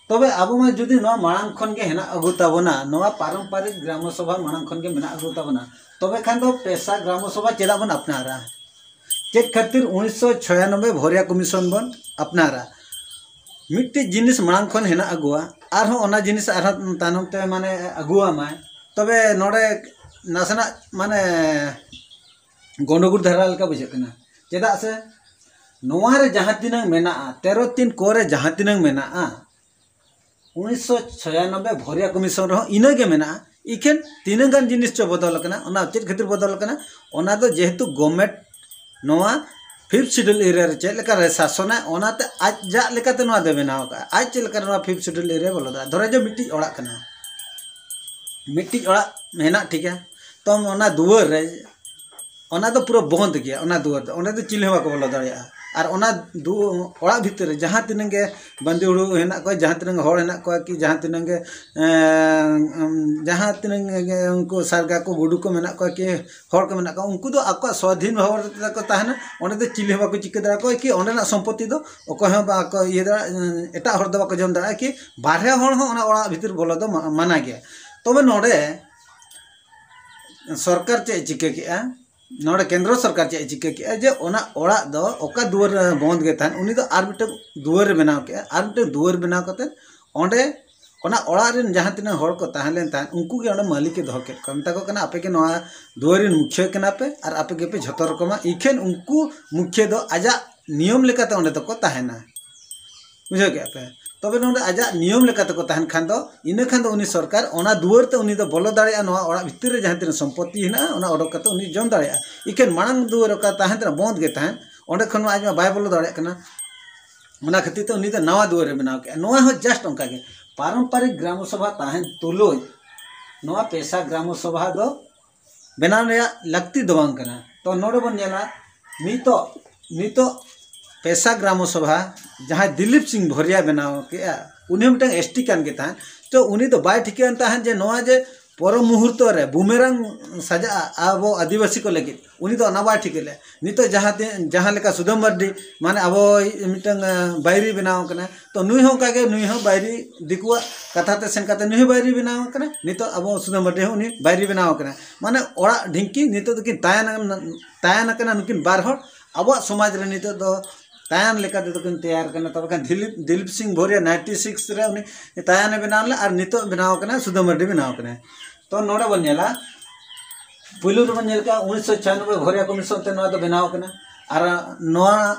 ᱛᱚᱵᱮ ᱟᱵᱚ ᱢᱟ ᱡᱩᱫᱤ ᱱᱚᱣᱟ ᱢᱟᱲᱟᱝ ᱠᱷᱚᱱ ᱜᱮ ᱦᱮᱱᱟᱜ ᱟᱹᱜᱩ ᱛᱟᱵᱚᱱᱟ, ᱱᱚᱣᱟ ᱯᱟᱨᱚᱢᱯᱟᱨᱤᱠ ᱜᱨᱟᱢ ᱥᱚᱵᱷᱟ ᱢᱟᱲᱟᱝ ᱠᱷᱚᱱ ᱜᱮ ᱢᱮᱱᱟᱜ ᱟᱹᱜᱩ ᱛᱟᱵᱚᱱᱟ, ᱛᱚᱵᱮ ᱠᱷᱟᱱ ᱫᱚ ᱯᱮᱥᱟ ᱜᱨᱟᱢ ᱥᱚᱵᱷᱟ ᱪᱮᱫᱟᱜ ᱵᱚᱱ ᱟᱯᱱᱟᱨᱟ? ᱪᱮᱫ ᱠᱷᱟᱹᱛᱤᱨ ᱩᱱᱤᱥᱥᱚ ᱪᱷᱤᱭᱟᱱᱚᱵᱵᱳᱭ ᱵᱷᱚᱨᱤᱭᱟ ᱠᱚᱢᱤᱥᱚᱱ ᱵᱚᱱ ᱟᱯᱱᱟᱨᱟ? ᱢᱤᱫᱴᱤᱡ ᱡᱤᱱᱤᱥ ᱢᱟᱲᱟᱝ ᱠᱷᱚᱱ ᱦᱮᱱᱟᱜ ᱟᱹᱜᱩᱣᱟ, ᱟᱨᱦᱚᱸ ᱚᱱᱟ ᱡᱤᱱᱤᱥ ᱟᱨᱦᱚᱸ ᱛᱟᱭᱱᱚᱢ ᱛᱮ ᱢᱟᱱᱮ ᱟᱹᱜᱩᱣᱟᱢᱟᱭ, ᱛᱚᱵᱮ ᱱᱚᱰᱮ ᱱᱟᱥᱮᱱᱟᱜ ᱢᱟᱱᱮ ᱜᱚᱱᱰᱚᱜᱳᱞ ᱫᱷᱟᱨᱟ ᱞᱮᱠᱟ ᱵᱩᱡᱷᱟᱹᱜ ᱠᱟᱱᱟ᱾ ᱪᱮᱫᱟᱜ ᱥᱮ ᱱᱚᱣᱟ ᱨᱮ ᱡᱟᱦᱟᱸ ᱛᱤᱱᱟᱹᱝ ᱢᱮᱱᱟᱜᱼᱟ, ᱛᱮᱨᱚ ᱛᱤᱱ ᱠᱚ ᱨᱮ ᱡᱟᱦᱟᱸ ᱛᱤᱱᱟᱹᱝ ᱢᱮᱱᱟᱜᱼᱟ, ᱩᱱᱤᱥᱥᱚ ᱪᱷᱤᱭᱟᱱᱚᱵᱵᱳᱭ ᱵᱷᱚᱨᱤᱭᱟ ᱠᱚᱢᱤᱥᱚᱱ ᱨᱮᱦᱚᱸ ᱤᱱᱟᱹ ᱜᱮ ᱢᱮᱱᱟᱜᱼᱟ᱾ ᱤᱠᱷᱮᱱ ᱛᱤᱱᱟᱹᱝ ᱜᱟᱱ ᱡᱤᱱᱤᱥ ᱪᱚ ᱵᱚᱫᱚᱞ ᱟᱠᱟᱱᱟ, ᱚᱱᱟ ᱪᱮᱫ ᱠᱷᱟᱹᱛᱤᱨ ᱵᱚᱫᱚᱞ ᱟᱠᱟᱱᱟ? ᱚᱱᱟ ᱫᱚ ᱡᱮᱦᱮᱛᱩ ᱜᱚᱵᱷᱢᱮᱱᱴ ᱱᱚᱣᱟ ᱯᱷᱤᱯᱛᱷ ᱥᱤᱰᱩᱞ ᱮᱨᱤᱭᱟ ᱨᱮ ᱪᱮᱫ ᱞᱮᱠᱟ ᱨᱮ ᱥᱟᱥᱚᱱᱟᱭ, ᱚᱱᱟᱛᱮ ᱟᱡᱟᱜ ᱞᱮᱠᱟᱛᱮ ᱱᱚᱣᱟ ᱫᱚᱭ ᱵᱮᱱᱟᱣ ᱟᱠᱟᱫᱼᱟ᱾ ᱟᱡ ᱪᱮᱫ ᱞᱮᱠᱟ ᱱᱚᱣᱟ ᱯᱷᱤᱯᱛᱷ ᱥᱤᱰᱩᱞ ᱮᱨᱤᱭᱟ ᱵᱚᱞᱚ ᱫᱟᱲᱮᱭᱟᱜᱼᱟ? ᱫᱷᱚᱨᱮ ᱡᱮ ᱢᱤᱫᱴᱤᱡ ᱚᱲᱟᱜ ᱠᱟᱱᱟ, ᱢᱤᱫᱴᱤᱡ ᱚᱲᱟᱜ ᱢᱮᱱᱟᱜ ᱴᱷᱤᱠᱟ, ᱛᱚ ᱚᱱᱟ ᱫᱩᱣᱟᱹᱨ ᱨᱮ, ᱚᱱᱟ ᱫᱚ ᱯᱩᱨᱟᱹ ᱵᱚᱱᱫ ᱜᱮᱭᱟ᱾ ᱚᱱᱟ ᱫᱩᱣᱟᱹᱨ ᱫᱚ, ᱚᱸᱰᱮ ᱫᱚ ᱪᱤᱞᱤ ᱦᱚᱸ ᱵᱟᱠᱚ ᱵᱚᱞᱚ ᱫᱟᱲᱮᱭᱟᱜᱼᱟ᱾ ᱟᱨ ᱚᱱᱟ ᱫᱩ-, ᱚᱲᱟᱜ ᱵᱷᱤᱛᱤᱨ ᱨᱮ ᱡᱟᱦᱟᱸ ᱛᱤᱱᱟᱹᱜ ᱜᱮ ᱵᱟᱹᱫᱤ ᱦᱩᱲᱩ ᱦᱮᱱᱟᱜ ᱠᱚᱣᱟ, ᱡᱟᱦᱟᱸ ᱛᱤᱱᱟᱹᱜ ᱦᱚᱲ ᱦᱮᱱᱟᱜ ᱠᱚᱣᱟ, ᱠᱤ ᱡᱟᱦᱟᱸ ᱛᱤᱱᱟᱹᱜ ᱜᱮ, ᱮᱸ, ᱡᱟᱦᱟᱸ ᱛᱤᱱᱟᱹᱜ ᱜᱮ ᱩᱱᱠᱩ ᱥᱟᱨᱜᱟ ᱠᱚ, ᱜᱩᱰᱩ ᱠᱚ ᱢᱮᱱᱟᱜ ᱠᱚᱣᱟ, ᱠᱤ ᱦᱚᱲ ᱠᱚ ᱢᱮᱱᱟᱜ ᱠᱚᱣᱟ, ᱩᱱᱠᱩ ᱫᱚ ᱟᱠᱚᱣᱟᱜ ᱥᱣᱟᱫᱷᱤᱱ ᱵᱷᱟᱵᱽ ᱨᱮ ᱠᱚ ᱛᱟᱦᱮᱱᱟ᱾ ᱚᱸᱰᱮ ᱫᱚ ᱪᱤᱞᱤ ᱦᱚᱸ ᱵᱟᱠᱚ ᱪᱤᱠᱟᱹ ᱫᱟᱲᱮᱭᱟᱠᱚᱣᱟ, ᱠᱤ ᱚᱸᱰᱮᱱᱟᱜ ᱥᱚᱢᱯᱚᱛᱤ ᱫᱚ ᱚᱠᱚᱭ ᱦᱚᱸ ᱵᱟᱠᱚ ᱤᱭᱟᱹ ᱫᱟᱲᱮᱭᱟᱜᱼᱟ, ᱮᱴᱟᱜ ᱦᱚᱲ ᱫᱚ ᱵᱟᱠᱚ ᱡᱚᱢ ᱫᱟᱲᱮᱭᱟᱜᱼᱟ, ᱠᱤ ᱵᱟᱨᱦᱮ ᱦᱚᱲ ᱦᱚᱸ ᱚᱱᱟ ᱚᱲᱟᱜ ᱵᱷᱤᱛᱤᱨ ᱵᱚᱞᱚ ᱫᱚ ᱢᱟ-, ᱢᱟᱱᱟ ᱜᱮᱭᱟ᱾ ᱛᱚᱵᱮ ᱱᱚᱰᱮ ᱥᱚᱨᱠᱟᱨ ᱪᱮᱫ ᱮ ᱪᱤᱠᱟᱹ ᱠᱮᱜᱼᱟ? ᱱᱚᱰᱮ ᱠᱮᱱᱫᱨᱚ ᱥᱚᱨᱠᱟᱨ ᱪᱮᱫ ᱮ ᱪᱤᱠᱟᱹ ᱠᱮᱜᱼᱟ? ᱡᱮ ᱚᱱᱟ ᱚᱲᱟᱜ ᱫᱚ ᱚᱠᱟ ᱫᱩᱣᱟᱹᱨ ᱨᱮ ᱵᱚᱱᱫ ᱜᱮ ᱛᱟᱦᱮᱱ, ᱩᱱᱤ ᱫᱚ ᱟᱨ ᱢᱤᱫᱴᱟᱝ ᱫᱩᱣᱟᱹᱨ ᱮ ᱵᱮᱱᱟᱣ ᱠᱮᱜᱼᱟ᱾ ᱟᱨ ᱢᱤᱫᱴᱟᱝ ᱫᱩᱣᱟᱹᱨ ᱵᱮᱱᱟᱣ ᱠᱟᱛᱮ ᱚᱸᱰᱮ ᱚᱱᱟ ᱚᱲᱟᱜ ᱨᱮᱱ ᱡᱟᱦᱟᱸ ᱛᱤᱱᱟᱹᱜ ᱦᱚᱲ ᱠᱚ ᱛᱟᱦᱮᱸ ᱞᱮᱱ ᱛᱟᱦᱮᱸᱫ, ᱩᱱᱠᱩ ᱜᱮ ᱚᱸᱰᱮ ᱢᱟᱹᱞᱤᱠ ᱮ ᱫᱚᱦᱚ ᱠᱮᱫ ᱠᱚᱣᱟ᱾ ᱢᱮᱛᱟ ᱠᱚ ᱠᱟᱱᱟ, "ᱟᱯᱮ ᱜᱮ ᱱᱚᱣᱟ ᱫᱩᱣᱟᱹᱨ ᱨᱮᱱ ᱢᱩᱠᱷᱤᱭᱟᱹ ᱠᱟᱱᱟ ᱯᱮ ᱟᱨ ᱟᱯᱮ ᱜᱮᱯᱮ ᱡᱷᱚᱛᱚ ᱨᱚᱠᱚᱢᱟ᱾" ᱤᱠᱷᱟᱹᱱ ᱩᱱᱠᱩ ᱢᱩᱠᱷᱤᱭᱟᱹ ᱫᱚ ᱟᱡᱟᱜ ᱱᱤᱭᱚᱢ ᱞᱮᱠᱟᱛᱮ ᱚᱸᱰᱮ ᱫᱚᱠᱚ ᱛᱟᱦᱮᱱᱟ᱾ ᱵᱩᱡᱷᱟᱹᱣ ᱠᱮᱜᱼᱟ ᱯᱮ? ᱛᱚᱵᱮ ᱱᱚᱰᱮ ᱟᱡᱟᱜ ᱱᱤᱭᱚᱢ ᱞᱮᱠᱟᱛᱮ ᱠᱚ ᱛᱟᱦᱮᱱ ᱠᱷᱟᱱ ᱫᱚ, ᱤᱱᱟᱹ ᱠᱷᱟᱱ ᱫᱚ ᱩᱱᱤ ᱥᱚᱨᱠᱟᱨ ᱚᱱᱟ ᱫᱩᱣᱟᱹᱨ ᱛᱮ ᱩᱱᱤ ᱫᱚ ᱵᱚᱞᱚ ᱫᱟᱲᱮᱭᱟᱜᱼᱟ, ᱱᱚᱣᱟ ᱚᱲᱟᱜ ᱵᱷᱤᱛᱤᱨ ᱨᱮ ᱡᱟᱦᱟᱸ ᱛᱤᱱᱟᱹᱜ ᱥᱚᱢᱯᱚᱛᱤ ᱦᱮᱱᱟᱜᱼᱟ, ᱚᱱᱟ ᱚᱰᱚᱠ ᱠᱟᱛᱮ ᱩᱱᱤ ᱡᱚᱢ ᱫᱟᱲᱮᱭᱟᱜᱼᱟ᱾ ᱤᱠᱷᱟᱹᱱ ᱢᱟᱲᱟᱝ ᱫᱩᱣᱟᱹᱨ ᱚᱠᱟ ᱛᱟᱦᱮᱸ ᱠᱟᱱᱟ, ᱵᱚᱱᱫ ᱜᱮ ᱛᱟᱦᱮᱸᱱ, ᱚᱸᱰᱮ ᱠᱷᱚᱱ ᱢᱟ ᱟᱡ ᱢᱟ ᱵᱟᱭ ᱵᱚᱞᱚ ᱫᱟᱲᱮᱭᱟᱜ ᱠᱟᱱᱟ᱾ ᱚᱱᱟ ᱠᱷᱟᱹᱛᱤᱨ ᱛᱮ ᱩᱱᱤ ᱫᱚ ᱱᱟᱣᱟ ᱫᱩᱣᱟᱹᱨ ᱮ ᱵᱮᱱᱟᱣ ᱠᱮᱜᱼᱟ᱾ ᱱᱚᱣᱟ ᱦᱚᱸ just ᱚᱱᱠᱟ ᱜᱮ, ᱯᱟᱨᱚᱢᱯᱟᱨᱤᱠ ᱜᱨᱟᱢ ᱥᱚᱵᱷᱟ ᱛᱟᱦᱮᱸᱱ ᱛᱩᱞᱩᱡ ᱱᱚᱣᱟ ᱯᱮᱥᱟ ᱜᱨᱟᱢ ᱥᱚᱵᱷᱟ ᱫᱚ ᱵᱮᱱᱟᱣ ᱨᱮᱭᱟᱜ ᱞᱟᱹᱠᱛᱤ ᱫᱚ ᱵᱟᱝ ᱠᱟᱱᱟ᱾ ᱛᱚ ᱱᱚᱰᱮ ᱵᱚᱱ ᱧᱮᱞᱟ, ᱱᱤᱛᱚᱜ, ᱱᱤᱛᱚᱜ ᱯᱮᱥᱟ ᱜᱨᱟᱢᱚ ᱥᱚᱵᱷᱟ ᱡᱟᱦᱟᱸᱭ ᱫᱤᱞᱤᱯ ᱥᱤᱝ ᱵᱷᱚᱨᱤᱭᱟ ᱵᱮᱱᱟᱣ ᱠᱮᱜᱼᱟ, ᱩᱱᱤ ᱦᱚᱸ ᱢᱤᱫᱴᱟᱝ ᱮᱥ ᱴᱤ ᱠᱟᱱ ᱜᱮ ᱛᱟᱦᱮᱸᱫ᱾ ᱛᱚ ᱩᱱᱤ ᱫᱚ ᱵᱟᱭ ᱴᱷᱤᱠᱟᱹᱭᱟᱱ ᱛᱟᱦᱮᱸᱫ ᱡᱮ ᱱᱚᱣᱟ ᱡᱮ ᱯᱚᱨᱚ ᱢᱩᱦᱩᱨᱛᱚ ᱨᱮ ᱵᱩᱢᱮᱨᱟᱝ ᱥᱟᱡᱟᱜᱼᱟ ᱟᱵᱚ ᱟᱹᱫᱤᱵᱟᱹᱥᱤ ᱠᱚ ᱞᱟᱹᱜᱤᱫ, ᱩᱱᱤ ᱫᱚ ᱚᱱᱟ ᱵᱟᱭ ᱴᱷᱤᱠᱟᱹ ᱞᱮᱫᱼᱟ᱾ ᱱᱤᱛᱚᱜ ᱡᱟᱦᱟᱸ ᱛᱤ-, ᱡᱟᱦᱟᱸ ᱞᱮᱠᱟ ᱥᱩᱫᱟᱹᱢ ᱢᱟᱨᱰᱤ ᱢᱟᱱᱮ ᱟᱵᱚ ᱢᱤᱫᱴᱟᱝ, ᱮ, ᱵᱟᱭᱨᱤ ᱵᱮᱱᱟᱣ ᱠᱟᱱᱟ, ᱛᱚ ᱱᱩᱭ ᱦᱚᱸ ᱚᱱᱠᱟ ᱜᱮ, ᱱᱩᱭ ᱦᱚᱸ ᱵᱟᱭᱨᱤ ᱫᱤᱠᱩᱣᱟᱜ ᱠᱟᱛᱷᱟ ᱛᱮ ᱥᱮᱱ ᱠᱟᱛᱮ ᱱᱩᱭ ᱦᱚᱸ ᱵᱟᱭᱨᱤ ᱵᱮᱱᱟᱣ ᱠᱟᱱᱟ᱾ ᱱᱤᱛᱚᱜ ᱟᱵᱚ ᱥᱩᱫᱟᱹᱢ ᱢᱟᱨᱰᱤ ᱦᱚᱸ ᱩᱱᱤ ᱵᱟᱭᱨᱤ ᱵᱮᱱᱟᱣ ᱠᱟᱱᱟ᱾ ᱢᱟᱱᱮ ᱚᱲᱟᱜ ᱰᱷᱤᱝᱠᱤ ᱱᱤᱛᱚᱜ ᱫᱚᱠᱤᱱ ᱛᱟᱭᱟᱱ, ᱛᱟᱭᱟᱱ ᱟᱠᱟᱱᱟ ᱱᱩᱠᱤᱱ ᱵᱟᱨ ᱦᱚᱲ᱾ ᱟᱵᱚᱣᱟᱜ ᱥᱚᱢᱟᱡᱽ ᱨᱮ ᱱᱤᱛᱚᱜ ᱫᱚ ᱛᱟᱭᱟᱱ ᱞᱮᱠᱟ ᱛᱮᱫᱚ ᱠᱤᱱ ᱛᱮᱭᱟᱨ ᱠᱟᱱᱟ᱾ ᱛᱚᱵᱮ ᱠᱷᱟᱱ ᱫᱤᱞᱤᱯ, ᱫᱤᱞᱤᱯ ᱥᱤᱝ ᱵᱷᱳᱨᱤᱭᱟ ᱱᱟᱭᱤᱱᱴᱤ ᱥᱤᱠᱥ ᱨᱮ ᱩᱱᱤ ᱛᱟᱭᱟᱱᱮ ᱵᱮᱱᱟᱣ ᱞᱮᱫᱟ ᱟᱨ ᱱᱤᱛᱚᱜ ᱵᱮᱱᱟᱣ ᱠᱟᱱᱟ ᱥᱩᱫᱟᱹᱢ ᱢᱟᱨᱰᱤ ᱵᱮᱱᱟᱣ ᱠᱟᱱᱟ᱾ ᱛᱚ ᱱᱚᱰᱮ ᱵᱚᱱ ᱧᱮᱞᱟ, ᱯᱩᱭᱞᱩ ᱨᱮᱵᱚᱱ ᱧᱮᱞ ᱠᱮᱜᱼᱟ ᱩᱱᱤᱥᱥᱚ ᱪᱷᱤᱭᱟᱱᱚᱵᱵᱳᱭ ᱵᱷᱳᱨᱤᱭᱟ ᱠᱚᱢᱤᱥᱚᱱ ᱛᱮ ᱱᱚᱣᱟ ᱫᱚ ᱵᱮᱱᱟᱣ ᱠᱟᱱᱟ᱾ ᱟᱨ ᱱᱚᱣᱟ,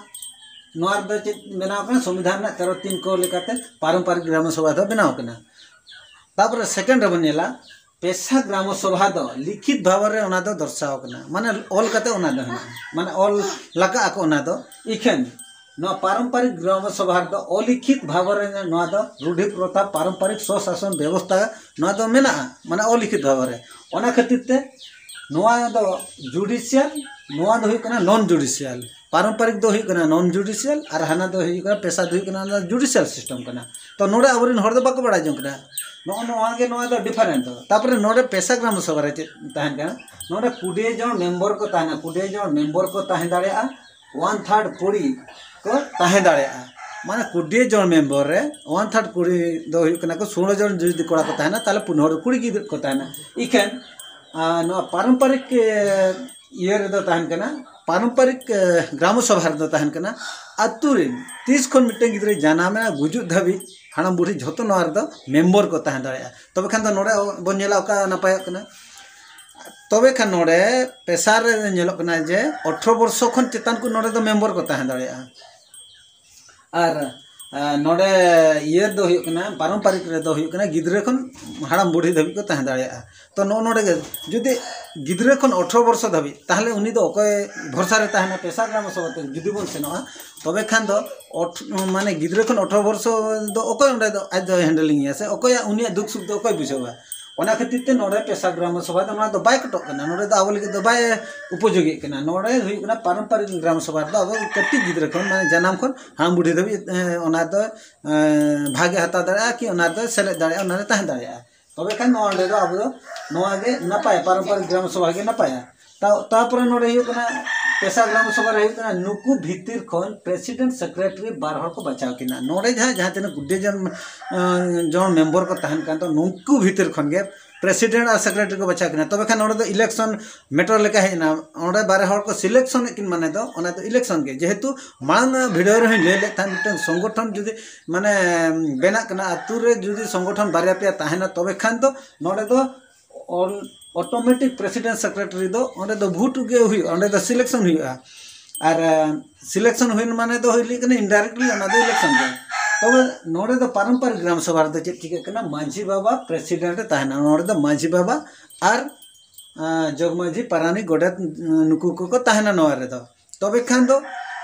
ᱱᱚᱣᱟ ᱨᱮᱫᱚ ᱪᱮᱫ ᱵᱮᱱᱟᱣ ᱠᱟᱱᱟ? ᱥᱚᱝᱵᱤᱫᱷᱟᱱ ᱨᱮᱱᱟᱜ ᱛᱮᱨᱚ ᱛᱤᱱ ᱠᱚ ᱞᱮᱠᱟᱛᱮ ᱯᱟᱨᱚᱢᱯᱟᱨᱤᱠ ᱜᱨᱟᱢ ᱥᱚᱵᱷᱟ ᱫᱚ ᱵᱮᱱᱟᱣ ᱠᱟᱱᱟ᱾ ᱛᱟᱯᱚᱨᱮ ᱥᱮᱠᱮᱱᱰ ᱨᱮᱵᱚᱱ ᱧᱮᱞᱟ, ᱯᱮᱥᱟ ᱜᱨᱟᱢ ᱥᱚᱵᱷᱟ ᱫᱚ ᱞᱤᱠᱷᱤᱛ ᱵᱷᱟᱵᱚᱨ ᱨᱮ ᱚᱱᱟ ᱫᱚ ᱫᱚᱨᱥᱟᱣ ᱠᱟᱱᱟ, ᱢᱟᱱᱮ ᱚᱞ ᱠᱟᱛᱮ ᱚᱱᱟ ᱫᱚ ᱦᱮᱱᱟᱜᱼᱟ, ᱢᱟᱱᱮ ᱚᱞ ᱞᱟᱠᱟᱜ ᱟᱠᱚ ᱚᱱᱟ ᱫᱚ᱾ ᱤᱠᱷᱟᱹᱱ ᱱᱚᱣᱟ ᱯᱟᱨᱚᱢᱯᱟᱨᱤᱠ ᱜᱨᱟᱢ ᱥᱚᱵᱷᱟ ᱨᱮᱫᱚ ᱚᱞᱤᱠᱷᱤᱛ ᱵᱷᱟᱵᱚᱨ ᱨᱮ ᱱᱚᱣᱟ ᱫᱚ ᱨᱩᱰᱷᱤ ᱯᱨᱚᱛᱷᱟ ᱯᱟᱨᱚᱢᱯᱟᱨᱤᱠ ᱥᱚᱥᱟᱥᱚᱱ ᱵᱮᱵᱚᱥᱛᱷᱟ ᱱᱚᱣᱟ ᱫᱚ ᱢᱮᱱᱟᱜᱼᱟ, ᱢᱟᱱᱮ ᱚᱞᱤᱠᱷᱤᱛ ᱵᱷᱟᱵᱚᱨ ᱨᱮ᱾ ᱚᱱᱟ ᱠᱷᱟᱹᱛᱤᱨ ᱛᱮ ᱱᱚᱣᱟ ᱫᱚ ᱡᱩᱰᱤᱥᱤᱭᱟᱞ, ᱱᱚᱣᱟ ᱫᱚ ᱦᱩᱭᱩᱜ ᱠᱟᱱᱟ ᱱᱚᱱ ᱡᱩᱰᱤᱥᱤᱭᱟᱞ᱾ ᱯᱟᱨᱚᱢᱯᱟᱨᱤᱠ ᱫᱚ ᱦᱩᱭᱩᱜ ᱠᱟᱱᱟ ᱱᱚᱱ ᱡᱩᱰᱤᱥᱤᱭᱟᱞ ᱟᱨ ᱦᱟᱱᱟ ᱫᱚ ᱦᱩᱭᱩᱜ ᱠᱟᱱᱟ, ᱯᱮᱥᱟ ᱫᱚ ᱦᱩᱭᱩᱜ ᱠᱟᱱᱟ ᱚᱱᱟ ᱡᱩᱰᱤᱥᱤᱭᱟᱞ ᱥᱤᱥᱴᱮᱢ ᱠᱟᱱᱟ᱾ ᱛᱚ ᱱᱚᱰᱮ ᱟᱵᱚᱨᱮᱱ ᱦᱚᱲ ᱫᱚ ᱵᱟᱠᱚ ᱵᱟᱲᱟᱭ ᱡᱚᱝ ᱠᱟᱱᱟ᱾ ᱱᱚᱜᱼᱚ ᱱᱚᱣᱟ ᱜᱮ, ᱱᱚᱣᱟ ᱫᱚ ᱰᱤᱯᱷᱟᱨᱮᱱᱴ ᱫᱚ᱾ ᱛᱟᱯᱚᱨᱮ ᱱᱚᱰᱮ ᱯᱮᱥᱟ ᱜᱨᱟᱢ ᱥᱚᱵᱷᱟ ᱨᱮ ᱪᱮᱫ ᱛᱟᱦᱮᱱ ᱠᱟᱱᱟ? ᱱᱚᱰᱮ ᱠᱩᱲᱤ ᱡᱚᱱ ᱢᱮᱢᱵᱚᱨ ᱠᱚ ᱛᱟᱦᱮᱱᱟ, ᱠᱩᱲᱤ ᱡᱚᱱ ᱢᱮᱢᱵᱚᱨ ᱠᱚ ᱛᱟᱦᱮᱸ ᱫᱟᱲᱮᱭᱟᱜᱼᱟ, ᱚᱣᱟᱱ ᱛᱷᱟᱨᱰ ᱠᱩᱲᱤ ᱠᱚ ᱛᱟᱦᱮᱸ ᱫᱟᱲᱮᱭᱟᱜᱼᱟ᱾ ᱢᱟᱱᱮ ᱠᱩᱲᱤ ᱡᱚᱱ ᱢᱮᱢᱵᱚᱨ ᱨᱮ ᱚᱣᱟᱱ ᱛᱷᱟᱨᱰ ᱠᱩᱲᱤ ᱫᱚ ᱦᱩᱭᱩᱜ ᱠᱟᱱᱟ ᱠᱚ ᱥᱳᱞᱳ ᱡᱚᱱ ᱡᱩᱫᱤ ᱠᱚᱲᱟ ᱠᱚ ᱛᱟᱦᱮᱱᱟ, ᱛᱟᱦᱚᱞᱮ ᱯᱩᱱ ᱦᱚᱲ ᱠᱩᱲᱤ ᱜᱤᱫᱽᱨᱟᱹ ᱠᱚ ᱛᱟᱦᱮᱱᱟ᱾ ᱤᱠᱷᱟᱹᱱ, ᱟᱨ ᱱᱚᱣᱟ ᱯᱟᱨᱚᱢᱯᱟᱨᱤᱠ, ᱮ, ᱤᱭᱟᱹ ᱨᱮᱫᱚ ᱛᱟᱦᱮᱱ ᱠᱟᱱᱟ, ᱯᱟᱨᱚᱢᱯᱟᱨᱤᱠ, ᱮ, ᱜᱨᱟᱢ ᱥᱚᱵᱷᱟ ᱨᱮᱫᱚ ᱛᱟᱦᱮᱱ ᱠᱟᱱᱟ, ᱟᱹᱛᱩ ᱨᱮᱱ ᱛᱤᱥ ᱠᱷᱚᱱ ᱢᱤᱫᱴᱮᱱ ᱜᱤᱫᱽᱨᱟᱹᱭ ᱡᱟᱱᱟᱢᱮᱱᱟ, ᱜᱩᱡᱩᱜ ᱫᱷᱟᱹᱵᱤᱡ, ᱦᱟᱲᱟᱢ ᱵᱩᱲᱦᱤ ᱡᱷᱚᱛᱚ ᱱᱚᱣᱟ ᱨᱮᱫᱚ ᱢᱮᱢᱵᱚᱨ ᱠᱚ ᱛᱟᱦᱮᱸ ᱫᱟᱲᱮᱭᱟᱜᱼᱟ᱾ ᱛᱚᱵᱮ ᱠᱷᱟᱱ ᱫᱚ ᱱᱚᱰᱮ ᱵᱚᱱ ᱧᱮᱞᱟ ᱚᱠᱟ ᱱᱟᱯᱟᱭᱚᱜ ᱠᱟᱱᱟ᱾ ᱛᱚᱵᱮ ᱠᱷᱟᱱ ᱱᱚᱰᱮ ᱯᱮᱥᱟᱨ ᱨᱮ ᱧᱮᱞᱚᱜ ᱠᱟᱱᱟ ᱡᱮ ᱟᱴᱷᱨᱚ ᱵᱚᱨᱥᱚ ᱠᱷᱚᱱ ᱪᱮᱛᱟᱱ ᱠᱚ ᱱᱚᱰᱮ ᱫᱚ ᱢᱮᱢᱵᱚᱨ ᱠᱚ ᱛᱟᱦᱮᱸ ᱫᱟᱲᱮᱭᱟᱜᱼᱟ᱾ ᱟᱨ, ᱟ, ᱱᱚᱰᱮ ᱤᱭᱟᱹ ᱫᱚ ᱦᱩᱭᱩᱜ ᱠᱟᱱᱟ, ᱯᱟᱨᱚᱢᱯᱟᱨᱤᱠ ᱨᱮᱫᱚ ᱦᱩᱭᱩᱜ ᱠᱟᱱᱟ ᱜᱤᱫᱽᱨᱟᱹ ᱠᱷᱚᱱ ᱦᱟᱲᱟᱢ ᱵᱩᱲᱦᱤ ᱫᱷᱟᱹᱵᱤᱡ ᱠᱚ ᱛᱟᱦᱮᱸ ᱫᱟᱲᱮᱭᱟᱜᱼᱟ᱾ ᱛᱚ ᱱᱚᱜᱼᱚ ᱱᱚᱰᱮ ᱜᱮ ᱡᱩᱫᱤ ᱜᱤᱫᱽᱨᱟᱹ ᱠᱷᱚᱱ ᱟᱴᱷᱨᱚ ᱵᱚᱨᱥᱚ ᱫᱷᱟᱹᱵᱤᱡ, ᱛᱟᱦᱚᱞᱮ ᱩᱱᱤ ᱫᱚ ᱚᱠᱚᱭ ᱵᱷᱚᱨᱥᱟ ᱨᱮ ᱛᱟᱦᱮᱱᱟ? ᱯᱮᱥᱟ ᱜᱨᱟᱢ ᱥᱚᱵᱷᱟ ᱛᱮ ᱡᱩᱫᱤ ᱵᱚᱱ ᱥᱮᱱᱚᱜᱼᱟ, ᱛᱚᱵᱮ ᱠᱷᱟᱱ ᱫᱚ ᱚᱴ-, ᱢᱟᱱᱮ ᱜᱤᱫᱽᱨᱟᱹ ᱠᱷᱚᱱ ᱟᱴᱷᱨᱚ ᱵᱚᱨᱥᱚ ᱫᱚ ᱚᱠᱚᱭ ᱚᱸᱰᱮ ᱫᱚ ᱟᱡ ᱫᱚᱭ ᱦᱮᱱᱰᱮᱞᱤᱝ ᱮᱭᱟ ᱥᱮ ᱚᱠᱚᱭᱟᱜ ᱩᱱᱤᱭᱟᱜ ᱫᱩᱠ ᱥᱩᱠ ᱫᱚ ᱚᱠᱚᱭ ᱵᱩᱡᱷᱟᱹᱣᱟ? ᱚᱱᱟ ᱠᱷᱟᱹᱛᱤᱨ ᱛᱮ ᱱᱚᱰᱮ ᱯᱮᱥᱟ ᱜᱨᱟᱢ ᱥᱚᱵᱷᱟ ᱫᱚ ᱱᱚᱣᱟ ᱫᱚ ᱵᱟᱭ ᱠᱚᱴᱚᱜ ᱠᱟᱱᱟ, ᱱᱚᱰᱮ ᱫᱚ ᱟᱵᱚ ᱞᱟᱹᱜᱤᱫ ᱫᱚ ᱵᱟᱭ ᱩᱯᱚᱡᱳᱜᱤᱜ ᱠᱟᱱᱟ᱾ ᱱᱚᱰᱮ ᱦᱩᱭᱩᱜ ᱠᱟᱱᱟ ᱯᱟᱨᱚᱢᱯᱚᱨᱤᱠ ᱜᱨᱟᱢ ᱥᱚᱵᱷᱟ ᱨᱮᱫᱚ ᱟᱵᱚ ᱠᱟᱹᱴᱤᱡ ᱜᱤᱫᱽᱨᱟᱹ ᱠᱷᱚᱱ, ᱢᱟᱱᱮ ᱡᱟᱱᱟᱢ ᱠᱷᱚᱱ ᱦᱟᱲᱟᱢ ᱵᱩᱰᱷᱤ ᱫᱷᱟᱹᱵᱤᱡ ᱚᱱᱟ ᱫᱚ ᱵᱷᱟᱜᱮ ᱦᱟᱛᱟᱣ ᱫᱟᱲᱮᱭᱟᱜᱼᱟ ᱠᱤ ᱚᱱᱟ ᱫᱚ ᱥᱮᱞᱮᱫ ᱫᱟᱲᱮᱭᱟᱜᱼᱟ, ᱚᱱᱟ ᱨᱮ ᱛᱟᱦᱮᱸ ᱫᱟᱲᱮᱭᱟᱜᱼᱟ᱾ ᱛᱚᱵᱮ ᱠᱷᱟᱱ ᱱᱚᱣᱟ ᱨᱮᱫᱚ ᱟᱵᱚ ᱫᱚ ᱱᱚᱣᱟ ᱜᱮ ᱱᱟᱯᱟᱭᱟ, ᱯᱟᱨᱚᱢᱯᱚᱨᱤᱠ ᱜᱨᱟᱢ ᱥᱚᱵᱷᱟ ᱜᱮ ᱱᱟᱯᱟᱭᱟ᱾ ᱛᱟᱨᱯᱚᱨᱮ ᱱᱚᱰᱮ ᱦᱩᱭᱩᱜ ᱠᱟᱱᱟ ᱯᱮᱥᱟ ᱜᱨᱟᱢ ᱥᱚᱵᱷᱟ ᱨᱮ ᱦᱩᱭᱩᱜ ᱠᱟᱱᱟ ᱱᱩᱠᱩ ᱵᱷᱤᱛᱤᱨ ᱠᱷᱚᱱ ᱯᱨᱮᱥᱤᱰᱮᱱᱴ ᱥᱮᱠᱨᱮᱴᱟᱨᱤ ᱵᱟᱨ ᱦᱚᱲ ᱠᱚ ᱵᱟᱪᱷᱟᱣ ᱠᱤᱱᱟ᱾ ᱱᱚᱰᱮ ᱡᱟᱦᱟᱸ ᱡᱟᱦᱟᱸ ᱛᱤᱱᱟᱹᱜ ᱜᱩᱰᱮ ᱡᱚᱱ ᱡᱚᱱ ᱢᱮᱢᱵᱚᱨ ᱠᱚ ᱛᱟᱦᱮᱱ ᱠᱟᱱ ᱫᱚ ᱱᱩᱠᱩ ᱵᱷᱤᱛᱤᱨ ᱠᱷᱚᱱ ᱜᱮ ᱯᱨᱮᱥᱤᱰᱮᱱᱴ ᱟᱨ ᱥᱮᱠᱨᱮᱴᱟᱨᱤ ᱠᱚ ᱵᱟᱪᱷᱟᱣ ᱠᱤᱱᱟ᱾ ᱛᱚᱵᱮ ᱠᱷᱟᱱ ᱱᱚᱰᱮ ᱫᱚ ᱤᱞᱮᱠᱥᱚᱱ ᱢᱮᱴᱟᱨ ᱞᱮᱠᱟ ᱦᱮᱡ ᱮᱱᱟ᱾ ᱚᱸᱰᱮ ᱵᱟᱨᱮ ᱦᱚᱲ ᱠᱚ ᱥᱤᱞᱮᱠᱥᱚᱱ ᱮᱫ ᱠᱤᱱ ᱢᱟᱱᱮ ᱫᱚ ᱚᱱᱟ ᱫᱚ ᱤᱞᱮᱠᱥᱚᱱ ᱜᱮ᱾ ᱡᱮᱦᱮᱛᱩ ᱢᱟᱲᱟᱝ ᱵᱷᱤᱰᱤᱭᱳ ᱨᱮᱦᱚᱸᱧ ᱞᱟᱹᱭ ᱞᱮᱫ ᱛᱟᱦᱮᱸᱫ ᱢᱤᱫᱴᱟᱝ ᱥᱚᱝᱜᱚᱴᱷᱚᱱ ᱡᱩᱫᱤ ᱢᱟᱱᱮ ᱵᱮᱱᱟᱜ ᱠᱟᱱᱟ, ᱟᱹᱛᱩ ᱨᱮ ᱡᱩᱫᱤ ᱥᱚᱝᱜᱚᱴᱷᱚᱱ ᱵᱟᱨᱭᱟ ᱯᱮᱭᱟ ᱛᱟᱦᱮᱱᱟ ᱛᱚᱵᱮ ᱠᱷᱟᱱ ᱫᱚ ᱱᱚᱰᱮ ᱫᱚ ᱚᱴᱳᱢᱮᱴᱤᱠ ᱯᱨᱮᱥᱤᱰᱮᱱᱴ ᱥᱮᱠᱨᱮᱴᱟᱨᱤ ᱫᱚ ᱚᱸᱰᱮ ᱫᱚ ᱵᱷᱳᱴ ᱜᱮ ᱦᱩᱭᱩᱜᱼᱟ, ᱚᱸᱰᱮ ᱫᱚ ᱥᱤᱞᱮᱠᱥᱚᱱ ᱦᱩᱭᱩᱜᱼᱟ᱾ ᱟᱨ ᱥᱤᱞᱮᱠᱥᱚᱱ ᱦᱩᱭ ᱢᱟᱱᱮ ᱫᱚ ᱦᱩᱭ ᱞᱮᱱ ᱠᱟᱱᱟ ᱤᱱᱰᱟᱭᱨᱮᱠᱴᱞᱤ ᱚᱱᱟ ᱫᱚ ᱤᱞᱮᱠᱥᱚᱱ ᱜᱮ᱾ ᱛᱚᱵᱮ ᱱᱚᱰᱮ ᱫᱚ ᱯᱟᱨᱚᱢᱯᱚᱨᱤᱠ ᱜᱨᱟᱢ ᱥᱚᱵᱷᱟ ᱨᱮᱫᱚ ᱪᱮᱫ ᱪᱤᱠᱟᱹᱜ ᱠᱟᱱᱟ? ᱢᱟᱹᱡᱷᱤ ᱵᱟᱵᱟ ᱯᱨᱮᱥᱤᱰᱮᱱᱴ ᱮ ᱛᱟᱦᱮᱱᱟ᱾ ᱱᱚᱰᱮ ᱫᱚ ᱢᱟᱹᱡᱷᱤ ᱵᱟᱵᱟ ᱟᱨ ᱡᱚᱜᱽ ᱢᱟᱹᱡᱷᱤ, ᱯᱟᱨᱟᱱᱤᱠ, ᱜᱚᱰᱮᱛ ᱱᱩᱠᱩ ᱠᱚᱠᱚ ᱛᱟᱦᱮᱱᱟ ᱱᱚᱣᱟ ᱨᱮᱫᱚ᱾ ᱛᱚᱵᱮ ᱠᱷᱟᱱ ᱫᱚ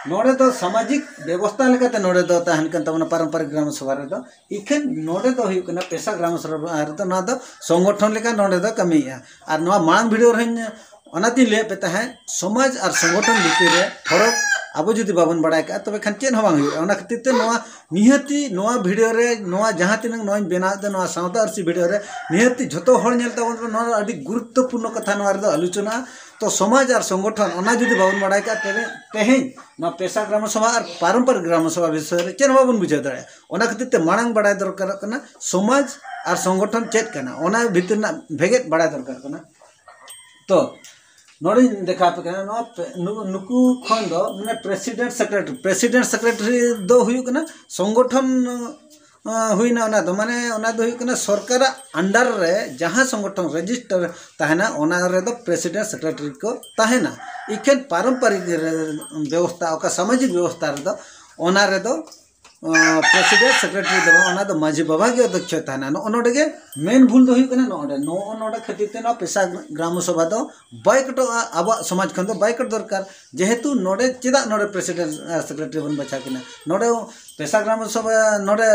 ᱱᱚᱰᱮ ᱫᱚ ᱥᱟᱢᱟᱡᱤᱠ ᱵᱮᱵᱚᱥᱛᱷᱟ ᱞᱮᱠᱟᱛᱮ ᱱᱚᱰᱮ ᱫᱚ ᱛᱟᱦᱮᱱ ᱠᱟᱱ ᱛᱟᱵᱚᱱᱟ ᱯᱟᱨᱚᱢᱯᱚᱨᱤᱠ ᱜᱨᱟᱢ ᱥᱚᱵᱷᱟ ᱨᱮᱫᱚ᱾ ᱤᱠᱷᱟᱹᱱ ᱱᱚᱰᱮ ᱫᱚ ᱦᱩᱭᱩᱜ ᱠᱟᱱᱟ ᱯᱮᱥᱟ ᱜᱨᱟᱢ ᱥᱚᱵᱷᱟ ᱨᱮᱫᱚ ᱱᱚᱣᱟ ᱫᱚ ᱥᱚᱝᱜᱚᱴᱷᱚᱱ ᱞᱮᱠᱟ ᱱᱚᱰᱮ ᱫᱚ ᱠᱟᱹᱢᱤᱭᱮᱫᱼᱟ᱾ ᱟᱨ ᱱᱚᱣᱟ ᱢᱟᱲᱟᱝ ᱵᱷᱤᱰᱤᱭᱳ ᱨᱮᱦᱚᱸᱧ ᱚᱱᱟᱛᱤᱧ ᱞᱟᱹᱭᱟᱫ ᱯᱮ ᱛᱟᱦᱮᱸᱫ, ᱥᱚᱢᱟᱡᱽ ᱟᱨ ᱥᱚᱝᱜᱚᱴᱷᱚᱱ ᱵᱷᱤᱛᱤᱨ ᱨᱮ ᱯᱷᱚᱨᱚᱠ ᱟᱵᱚ ᱡᱩᱫᱤ ᱵᱟᱵᱚᱱ ᱵᱟᱲᱟᱭ ᱠᱟᱜᱼᱟ ᱛᱚᱵᱮ ᱠᱷᱟᱱ ᱪᱮᱫ ᱦᱚᱸ ᱵᱟᱝ ᱦᱩᱭᱩᱜᱼᱟ᱾ ᱚᱱᱟ ᱠᱷᱟᱹᱛᱤᱨ ᱛᱮ ᱱᱚᱣᱟ ᱱᱤᱦᱟᱹᱛᱤ ᱱᱚᱣᱟ ᱵᱷᱤᱰᱤᱭᱳ ᱨᱮ, ᱱᱚᱣᱟ ᱡᱟᱦᱟᱸ ᱛᱤᱱᱟᱹᱜ ᱱᱚᱣᱟᱧ ᱵᱮᱱᱟᱣᱮᱫ ᱫᱚ ᱱᱚᱣᱟ ᱥᱟᱶᱛᱟ ᱟᱹᱨᱥᱤ ᱵᱷᱤᱰᱤᱭᱳ ᱨᱮ ᱱᱤᱦᱟᱹᱛᱤ ᱡᱷᱚᱛᱚ ᱦᱚᱲ ᱧᱮᱞ ᱛᱟᱵᱚᱱ ᱯᱮ, ᱱᱚᱣᱟ ᱫᱚ ᱟᱹᱰᱤ ᱜᱩᱨᱩᱛᱛᱚᱯᱩᱨᱱᱚ ᱠᱟᱛᱷᱟ ᱱᱚᱣᱟ ᱨᱮᱫᱚ ᱟᱞᱳᱪᱚᱱᱟ᱾ ᱛᱚ ᱥᱚᱢᱟᱡᱽ ᱟᱨ ᱥᱚᱝᱜᱚᱴᱷᱚᱱ ᱚᱱᱟ ᱡᱩᱫᱤ ᱵᱟᱵᱚᱱ ᱵᱟᱲᱟᱭ ᱠᱟᱜᱼᱟ ᱛᱚᱵᱮ ᱛᱮᱦᱮᱧ ᱱᱚᱣᱟ ᱯᱮᱥᱟ ᱜᱨᱟᱢ ᱥᱚᱵᱷᱟ ᱟᱨ ᱯᱟᱨᱚᱢᱯᱚᱨᱤᱠ ᱜᱨᱟᱢ ᱥᱚᱵᱷᱟ ᱵᱤᱥᱚᱭ ᱨᱮ ᱪᱮᱫ ᱦᱚᱸ ᱵᱟᱵᱚᱱ ᱵᱩᱡᱷᱟᱹᱣ ᱫᱟᱲᱮᱭᱟᱜᱼᱟ᱾ ᱚᱱᱟ ᱠᱷᱟᱹᱛᱤᱨ ᱛᱮ ᱢᱟᱲᱟᱝ ᱵᱟᱲᱟᱭ ᱫᱚᱨᱠᱟᱨᱚᱜ ᱠᱟᱱᱟ ᱥᱚᱢᱟᱡᱽ ᱟᱨ ᱥᱚᱝᱜᱚᱴᱷᱚᱱ ᱪᱮᱫ ᱠᱟᱱᱟ, ᱚᱱᱟ ᱵᱷᱤᱛᱤᱨ ᱨᱮᱱᱟᱜ ᱵᱷᱮᱜᱮᱫ ᱵᱟᱲᱟᱭ ᱫᱚᱨᱠᱟᱨ ᱠᱟᱱᱟ᱾ ᱛᱚ ᱱᱚᱰᱮᱧ ᱫᱮᱠᱷᱟᱣ ᱟᱯᱮ ᱠᱟᱱᱟ ᱱᱚᱣᱟ ᱯᱮ-, ᱱᱩ-, ᱱᱩᱠᱩ ᱠᱷᱚᱱ ᱫᱚ ᱢᱟᱱᱮ ᱯᱨᱮᱥᱤᱰᱮᱱᱴ ᱥᱮᱠᱨᱮᱴᱟᱨᱤ, ᱯᱨᱮᱥᱤᱰᱮᱱᱴ ᱥᱮᱠᱨᱮᱴᱟᱨᱤ ᱫᱚ ᱦᱩᱭᱩᱜ ᱠᱟᱱᱟ ᱥᱚᱝᱜᱚᱴᱷᱚᱱ, ᱟᱸ, ᱦᱩᱭᱱᱟ᱾ ᱚᱱᱟ ᱫᱚ ᱢᱟᱱᱮ ᱚᱱᱟ ᱫᱚ ᱦᱩᱭᱩᱜ ᱠᱟᱱᱟ ᱥᱚᱨᱠᱟᱨᱟᱜ ᱟᱱᱰᱟᱨ ᱨᱮ ᱡᱟᱦᱟᱸ ᱥᱚᱝᱜᱚᱴᱷᱚᱱ ᱨᱮᱡᱤᱥᱴᱟᱨ ᱛᱟᱦᱮᱱᱟ ᱚᱱᱟ ᱨᱮᱫᱚ ᱯᱨᱮᱥᱤᱰᱮᱱᱴ ᱥᱮᱠᱨᱮᱴᱟᱨᱤ ᱠᱚ ᱛᱟᱦᱮᱱᱟ᱾ ᱤᱠᱷᱟᱹᱱ ᱯᱟᱨᱚᱢᱯᱚᱨᱤᱠ ᱨᱮ ᱵᱮᱵᱚᱥᱛᱷᱟ, ᱚᱠᱟ ᱥᱟᱢᱟᱡᱤᱠ ᱵᱮᱵᱚᱥᱛᱷᱟ ᱨᱮᱫᱚ ᱚᱱᱟ ᱨᱮᱫᱚ ᱯᱨᱮᱥᱤᱰᱮᱱᱴ ᱥᱮᱠᱨᱮᱴᱟᱨᱤ ᱫᱚ ᱵᱟᱝ, ᱚᱱᱟ ᱫᱚ ᱢᱟᱹᱡᱷᱤ ᱵᱟᱵᱟ ᱜᱮ ᱚᱫᱽᱫᱷᱚᱠᱥᱚ ᱛᱟᱦᱮᱱᱟ᱾ ᱱᱚᱜᱼᱚ ᱱᱚᱰᱮ ᱜᱮ ᱢᱮᱱ ᱵᱷᱩᱞ ᱫᱚ ᱦᱩᱭᱩᱜ ᱠᱟᱱᱟ᱾ ᱱᱚᱜᱼᱚ ᱱᱚᱰᱮ, ᱱᱚᱜᱼᱚ ᱱᱚᱰᱮ ᱠᱷᱟᱹᱛᱤᱨ ᱛᱮ ᱱᱚᱣᱟ ᱯᱮᱥᱟ ᱜᱨᱟᱢ ᱥᱚᱵᱷᱟ ᱫᱚ ᱵᱟᱭ ᱠᱚᱴᱚᱜᱼᱟ, ᱟᱵᱚᱣᱟᱜ ᱥᱚᱢᱟᱡᱽ ᱠᱷᱚᱱ ᱫᱚ ᱵᱟᱭ ᱠᱚᱴ ᱫᱚᱨᱠᱟᱨ᱾ ᱡᱮᱦᱮᱛᱩ ᱱᱚᱰᱮ ᱪᱮᱫᱟᱜ ᱱᱚᱰᱮ ᱯᱨᱮᱥᱤᱰᱮᱱᱴ ᱟᱨ ᱥᱮᱠᱨᱮᱴᱟᱨᱤ ᱵᱚᱱ ᱵᱟᱪᱷᱟᱣ ᱠᱤᱱᱟ? ᱱᱚᱰᱮ ᱯᱮᱥᱟ ᱜᱨᱟᱢ ᱥᱚᱵᱷᱟ, ᱱᱚᱰᱮ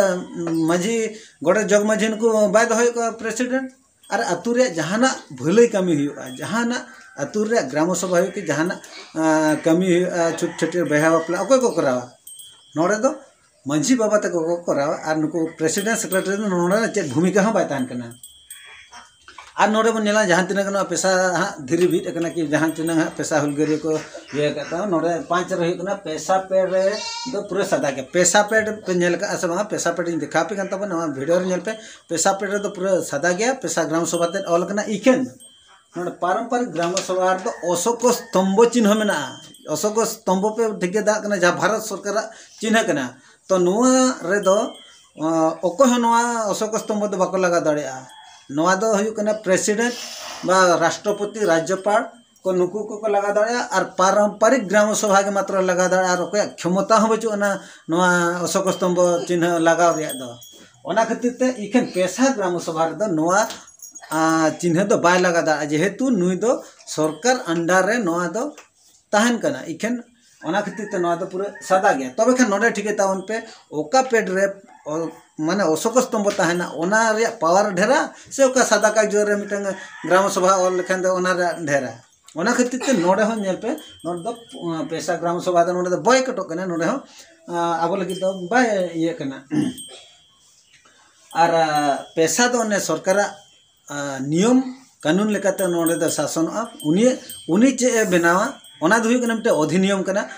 ᱢᱟᱹᱡᱷᱤ, ᱜᱚᱰᱮᱛ, ᱡᱚᱜᱽ ᱢᱟᱹᱡᱷᱤ ᱱᱩᱠᱩ ᱵᱟᱭ ᱫᱚᱦᱚᱭᱮᱫ ᱠᱚᱣᱟ ᱯᱨᱮᱥᱤᱰᱮᱱᱴ? ᱟᱨ ᱟᱹᱛᱩ ᱨᱮᱭᱟᱜ ᱡᱟᱦᱟᱱᱟᱜ ᱵᱷᱟᱹᱞᱟᱹᱭ ᱠᱟᱹᱢᱤ ᱦᱩᱭᱩᱜᱼᱟ, ᱡᱟᱦᱟᱱᱟᱜ ᱟᱹᱛᱩ ᱨᱮᱭᱟᱜ ᱜᱨᱟᱢᱚ ᱥᱚᱵᱷᱟ ᱦᱩᱭᱩᱜ ᱠᱤ ᱡᱟᱦᱟᱱᱟᱜ ᱠᱟᱹᱢᱤ ᱦᱩᱭᱩᱜᱼᱟ, ᱪᱷᱩᱛ ᱪᱷᱟᱹᱴᱭᱟᱹᱨ ᱵᱤᱦᱟ ᱵᱟᱯᱞᱟ ᱚᱠᱚᱭ ᱠᱚ ᱠᱚᱨᱟᱣᱟ? ᱱᱚᱰᱮ ᱫᱚ ᱢᱟᱹᱡᱷᱤ ᱵᱟᱵᱟ ᱛᱟᱠᱚ ᱠᱚ ᱠᱚᱨᱟᱣᱟ᱾ ᱟᱨ ᱱᱩᱠᱩ ᱯᱨᱮᱥᱤᱰᱮᱱᱴ ᱥᱮᱠᱨᱮᱴᱟᱨᱤ ᱫᱚ ᱱᱚᱰᱮ ᱪᱮᱫ ᱵᱷᱩᱢᱤᱠᱟ ᱦᱚᱸ ᱵᱟᱭ ᱛᱟᱦᱮᱱ ᱠᱟᱱᱟ᱾ ᱟᱨ ᱱᱚᱰᱮ ᱵᱚᱱ ᱧᱮᱞᱟ ᱡᱟᱦᱟᱸ ᱛᱤᱱᱟᱹᱜ ᱱᱚᱣᱟ ᱯᱮᱥᱟ ᱦᱟᱸᱜ ᱫᱷᱤᱨᱤ ᱵᱤᱫ ᱟᱠᱟᱱᱟ ᱠᱤ ᱡᱟᱦᱟᱸ ᱛᱤᱱᱟᱹᱜ ᱦᱟᱸᱜ ᱯᱮᱥᱟ ᱦᱩᱞᱜᱟᱹᱨᱤᱭᱟᱹ ᱠᱚ ᱤᱭᱟᱹ ᱟᱠᱟᱫ ᱛᱟᱵᱚᱱᱟ᱾ ᱱᱚᱰᱮ ᱯᱟᱸᱪ ᱨᱮ ᱦᱩᱭᱩᱜ ᱠᱟᱱᱟ ᱯᱮᱥᱟ ᱯᱮᱰ ᱨᱮ ᱫᱚ ᱯᱩᱨᱟᱹ ᱥᱟᱫᱟ ᱜᱮ᱾ ᱯᱮᱥᱟ ᱯᱮᱰ ᱯᱮ ᱧᱮᱞ ᱟᱠᱟᱫᱼᱟ ᱥᱮ ᱵᱟᱝᱟ? ᱯᱮᱥᱟ ᱯᱮᱰ ᱤᱧ ᱫᱮᱠᱷᱟᱣ ᱟᱯᱮ ᱠᱟᱱ ᱛᱟᱵᱚᱱᱟ, ᱱᱚᱣᱟ ᱵᱷᱤᱰᱤᱭᱳ ᱨᱮ ᱧᱮᱞ ᱯᱮ᱾ ᱯᱮᱥᱟ ᱯᱮᱰ ᱨᱮᱫᱚ ᱯᱩᱨᱟᱹ ᱥᱟᱫᱟ ᱜᱮᱭᱟ, ᱯᱮᱥᱟ ᱜᱨᱟᱢ ᱥᱚᱵᱷᱟ ᱛᱮ ᱚᱞ ᱟᱠᱟᱱᱟ᱾ ᱤᱠᱷᱮᱱ ᱱᱚᱰᱮ ᱯᱟᱨᱚᱢᱯᱟᱨᱤᱠ ᱜᱨᱟᱢ ᱥᱚᱵᱷᱟ ᱨᱮᱫᱚ ᱚᱥᱳᱠ ᱥᱛᱚᱢᱵᱷᱚ ᱪᱤᱱᱦᱟᱹ ᱢᱮᱱᱟᱜᱼᱟ᱾ ᱚᱥᱳᱠ ᱥᱛᱚᱢᱵᱷᱚ ᱯᱮ ᱴᱷᱤᱠᱟᱹ ᱫᱟᱲᱮᱭᱟᱜ ᱠᱟᱱᱟ, ᱡᱟᱦᱟᱸ ᱵᱷᱟᱨᱚᱛ ᱥᱚᱨᱠᱟᱨᱟᱜ ᱪᱤᱱᱦᱟᱹ ᱠᱟᱱᱟ᱾ ᱛᱚ ᱱᱚᱣᱟ ᱨᱮᱫᱚ ᱚᱠᱚᱭ ᱦᱚᱸ ᱱᱚᱣᱟ ᱚᱥᱳᱠ ᱥᱛᱚᱢᱵᱷᱚ ᱫᱚ ᱵᱟᱠᱚ ᱞᱟᱜᱟᱣ ᱫᱟᱲᱮᱭᱟᱜᱼᱟ᱾ ᱱᱚᱣᱟ ᱫᱚ ᱦᱩᱭᱩᱜ ᱠᱟᱱᱟ ᱯᱨᱮᱥᱤᱰᱮᱱᱴ ᱵᱟ ᱨᱟᱥᱴᱨᱚᱯᱚᱛᱤ, ᱨᱟᱡᱽᱡᱚᱯᱟᱲ ᱠᱚ, ᱱᱩᱠᱩ ᱠᱚᱠᱚ ᱞᱟᱜᱟᱣ ᱫᱟᱲᱮᱭᱟᱜᱼᱟ᱾ ᱟᱨ ᱯᱟᱨᱚᱢᱯᱟᱨᱤᱠ ᱜᱨᱟᱢ ᱥᱚᱵᱷᱟ ᱜᱮ ᱢᱟᱛᱨᱚ ᱞᱟᱜᱟᱣ ᱫᱟᱲᱮᱭᱟᱜᱼᱟ᱾ ᱟᱨ ᱚᱠᱚᱭᱟᱜ ᱠᱷᱚᱢᱚᱛᱟ ᱦᱚᱸ ᱵᱟᱹᱪᱩᱜ ᱟᱱᱟ ᱱᱚᱣᱟ ᱚᱥᱳᱠ ᱥᱛᱚᱢᱵᱷᱚ ᱪᱤᱱᱦᱟᱹ ᱞᱟᱜᱟᱣ ᱨᱮᱭᱟᱜ ᱫᱚ᱾ ᱚᱱᱟ ᱠᱷᱟᱹᱛᱤᱨ ᱛᱮ ᱤᱠᱷᱮᱱ ᱯᱮᱥᱟ ᱜᱨᱟᱢ ᱥᱚᱵᱷᱟ ᱨᱮᱫᱚ ᱱᱚᱣᱟ ᱪᱤᱱᱦᱟᱹ ᱫᱚ ᱵᱟᱭ ᱞᱟᱜᱟᱣ ᱫᱟᱲᱮᱭᱟᱜᱼᱟ, ᱡᱮᱦᱮᱛᱩ ᱱᱩᱭ ᱫᱚ ᱥᱚᱨᱠᱟᱨ ᱟᱱᱰᱟᱨ ᱨᱮ ᱱᱚᱣᱟ ᱫᱚ ᱛᱟᱦᱮᱱ ᱠᱟᱱᱟ᱾ ᱤᱠᱷᱮᱱ ᱚᱱᱟ ᱠᱷᱟᱹᱛᱤᱨ ᱛᱮ ᱱᱚᱣᱟ ᱫᱚ ᱯᱩᱨᱟᱹ ᱥᱟᱫᱟ ᱜᱮᱭᱟ᱾ ᱛᱚᱵᱮ ᱠᱷᱟᱱ ᱱᱚᱰᱮ ᱴᱷᱤᱠᱟᱹᱭ ᱛᱟᱵᱚᱱ ᱯᱮ, ᱚᱠᱟ ᱯᱮᱰ ᱨᱮ ᱢᱟᱱᱮ ᱚᱥᱳᱠ ᱥᱛᱚᱢᱵᱷᱚ ᱛᱟᱦᱮᱱᱟ, ᱚᱱᱟ ᱨᱮᱭᱟᱜ ᱯᱟᱣᱟᱨ ᱰᱷᱮᱨᱟ ᱥᱮ ᱚᱠᱟ ᱥᱟᱫᱟ ᱠᱟᱜᱚᱡᱽ ᱨᱮ ᱢᱤᱫᱴᱟᱝ ᱜᱨᱟᱢ ᱥᱚᱵᱷᱟ ᱚᱞ ᱞᱮᱠᱷᱟᱱ ᱫᱚ ᱚᱱᱟ ᱨᱮᱭᱟᱜ ᱰᱷᱮᱨᱟ? ᱚᱱᱟ ᱠᱷᱟᱹᱛᱤᱨ ᱛᱮ ᱱᱚᱰᱮ ᱦᱚᱸ ᱧᱮᱞ ᱯᱮ, ᱱᱚᱰᱮ ᱫᱚ ᱯᱮᱥᱟ ᱜᱨᱟᱢ ᱥᱚᱵᱷᱟ ᱫᱚ ᱱᱚᱰᱮ ᱫᱚ ᱵᱚᱭᱠᱚᱴᱚᱜ ᱠᱟᱱᱟ, ᱱᱚᱰᱮ ᱦᱚᱸ ᱟᱵᱚ ᱞᱟᱹᱜᱤᱫ ᱫᱚ ᱵᱟᱭ ᱤᱭᱟᱹᱜ ᱠᱟᱱᱟ᱾ ᱟᱨ ᱯᱮᱥᱟ ᱫᱚ ᱚᱱᱮ ᱥᱚᱨᱠᱟᱨᱟᱜ ᱱᱤᱭᱚᱢ ᱠᱟᱹᱱᱩᱱ ᱞᱮᱠᱟᱛᱮ ᱱᱚᱰᱮ ᱫᱚ ᱥᱟᱥᱚᱱᱚᱜᱼᱟ᱾ ᱩᱱᱤ ᱩᱱᱤ ᱪᱮᱫ ᱮ ᱵᱮᱱᱟᱣᱟ, ᱚᱱᱟ ᱫᱚ ᱦᱩᱭᱩᱜ ᱠᱟᱱᱟ ᱢᱤᱫᱴᱮᱱ ᱚᱫᱷᱤᱱᱤᱭᱚᱢ ᱠᱟᱱᱟ᱾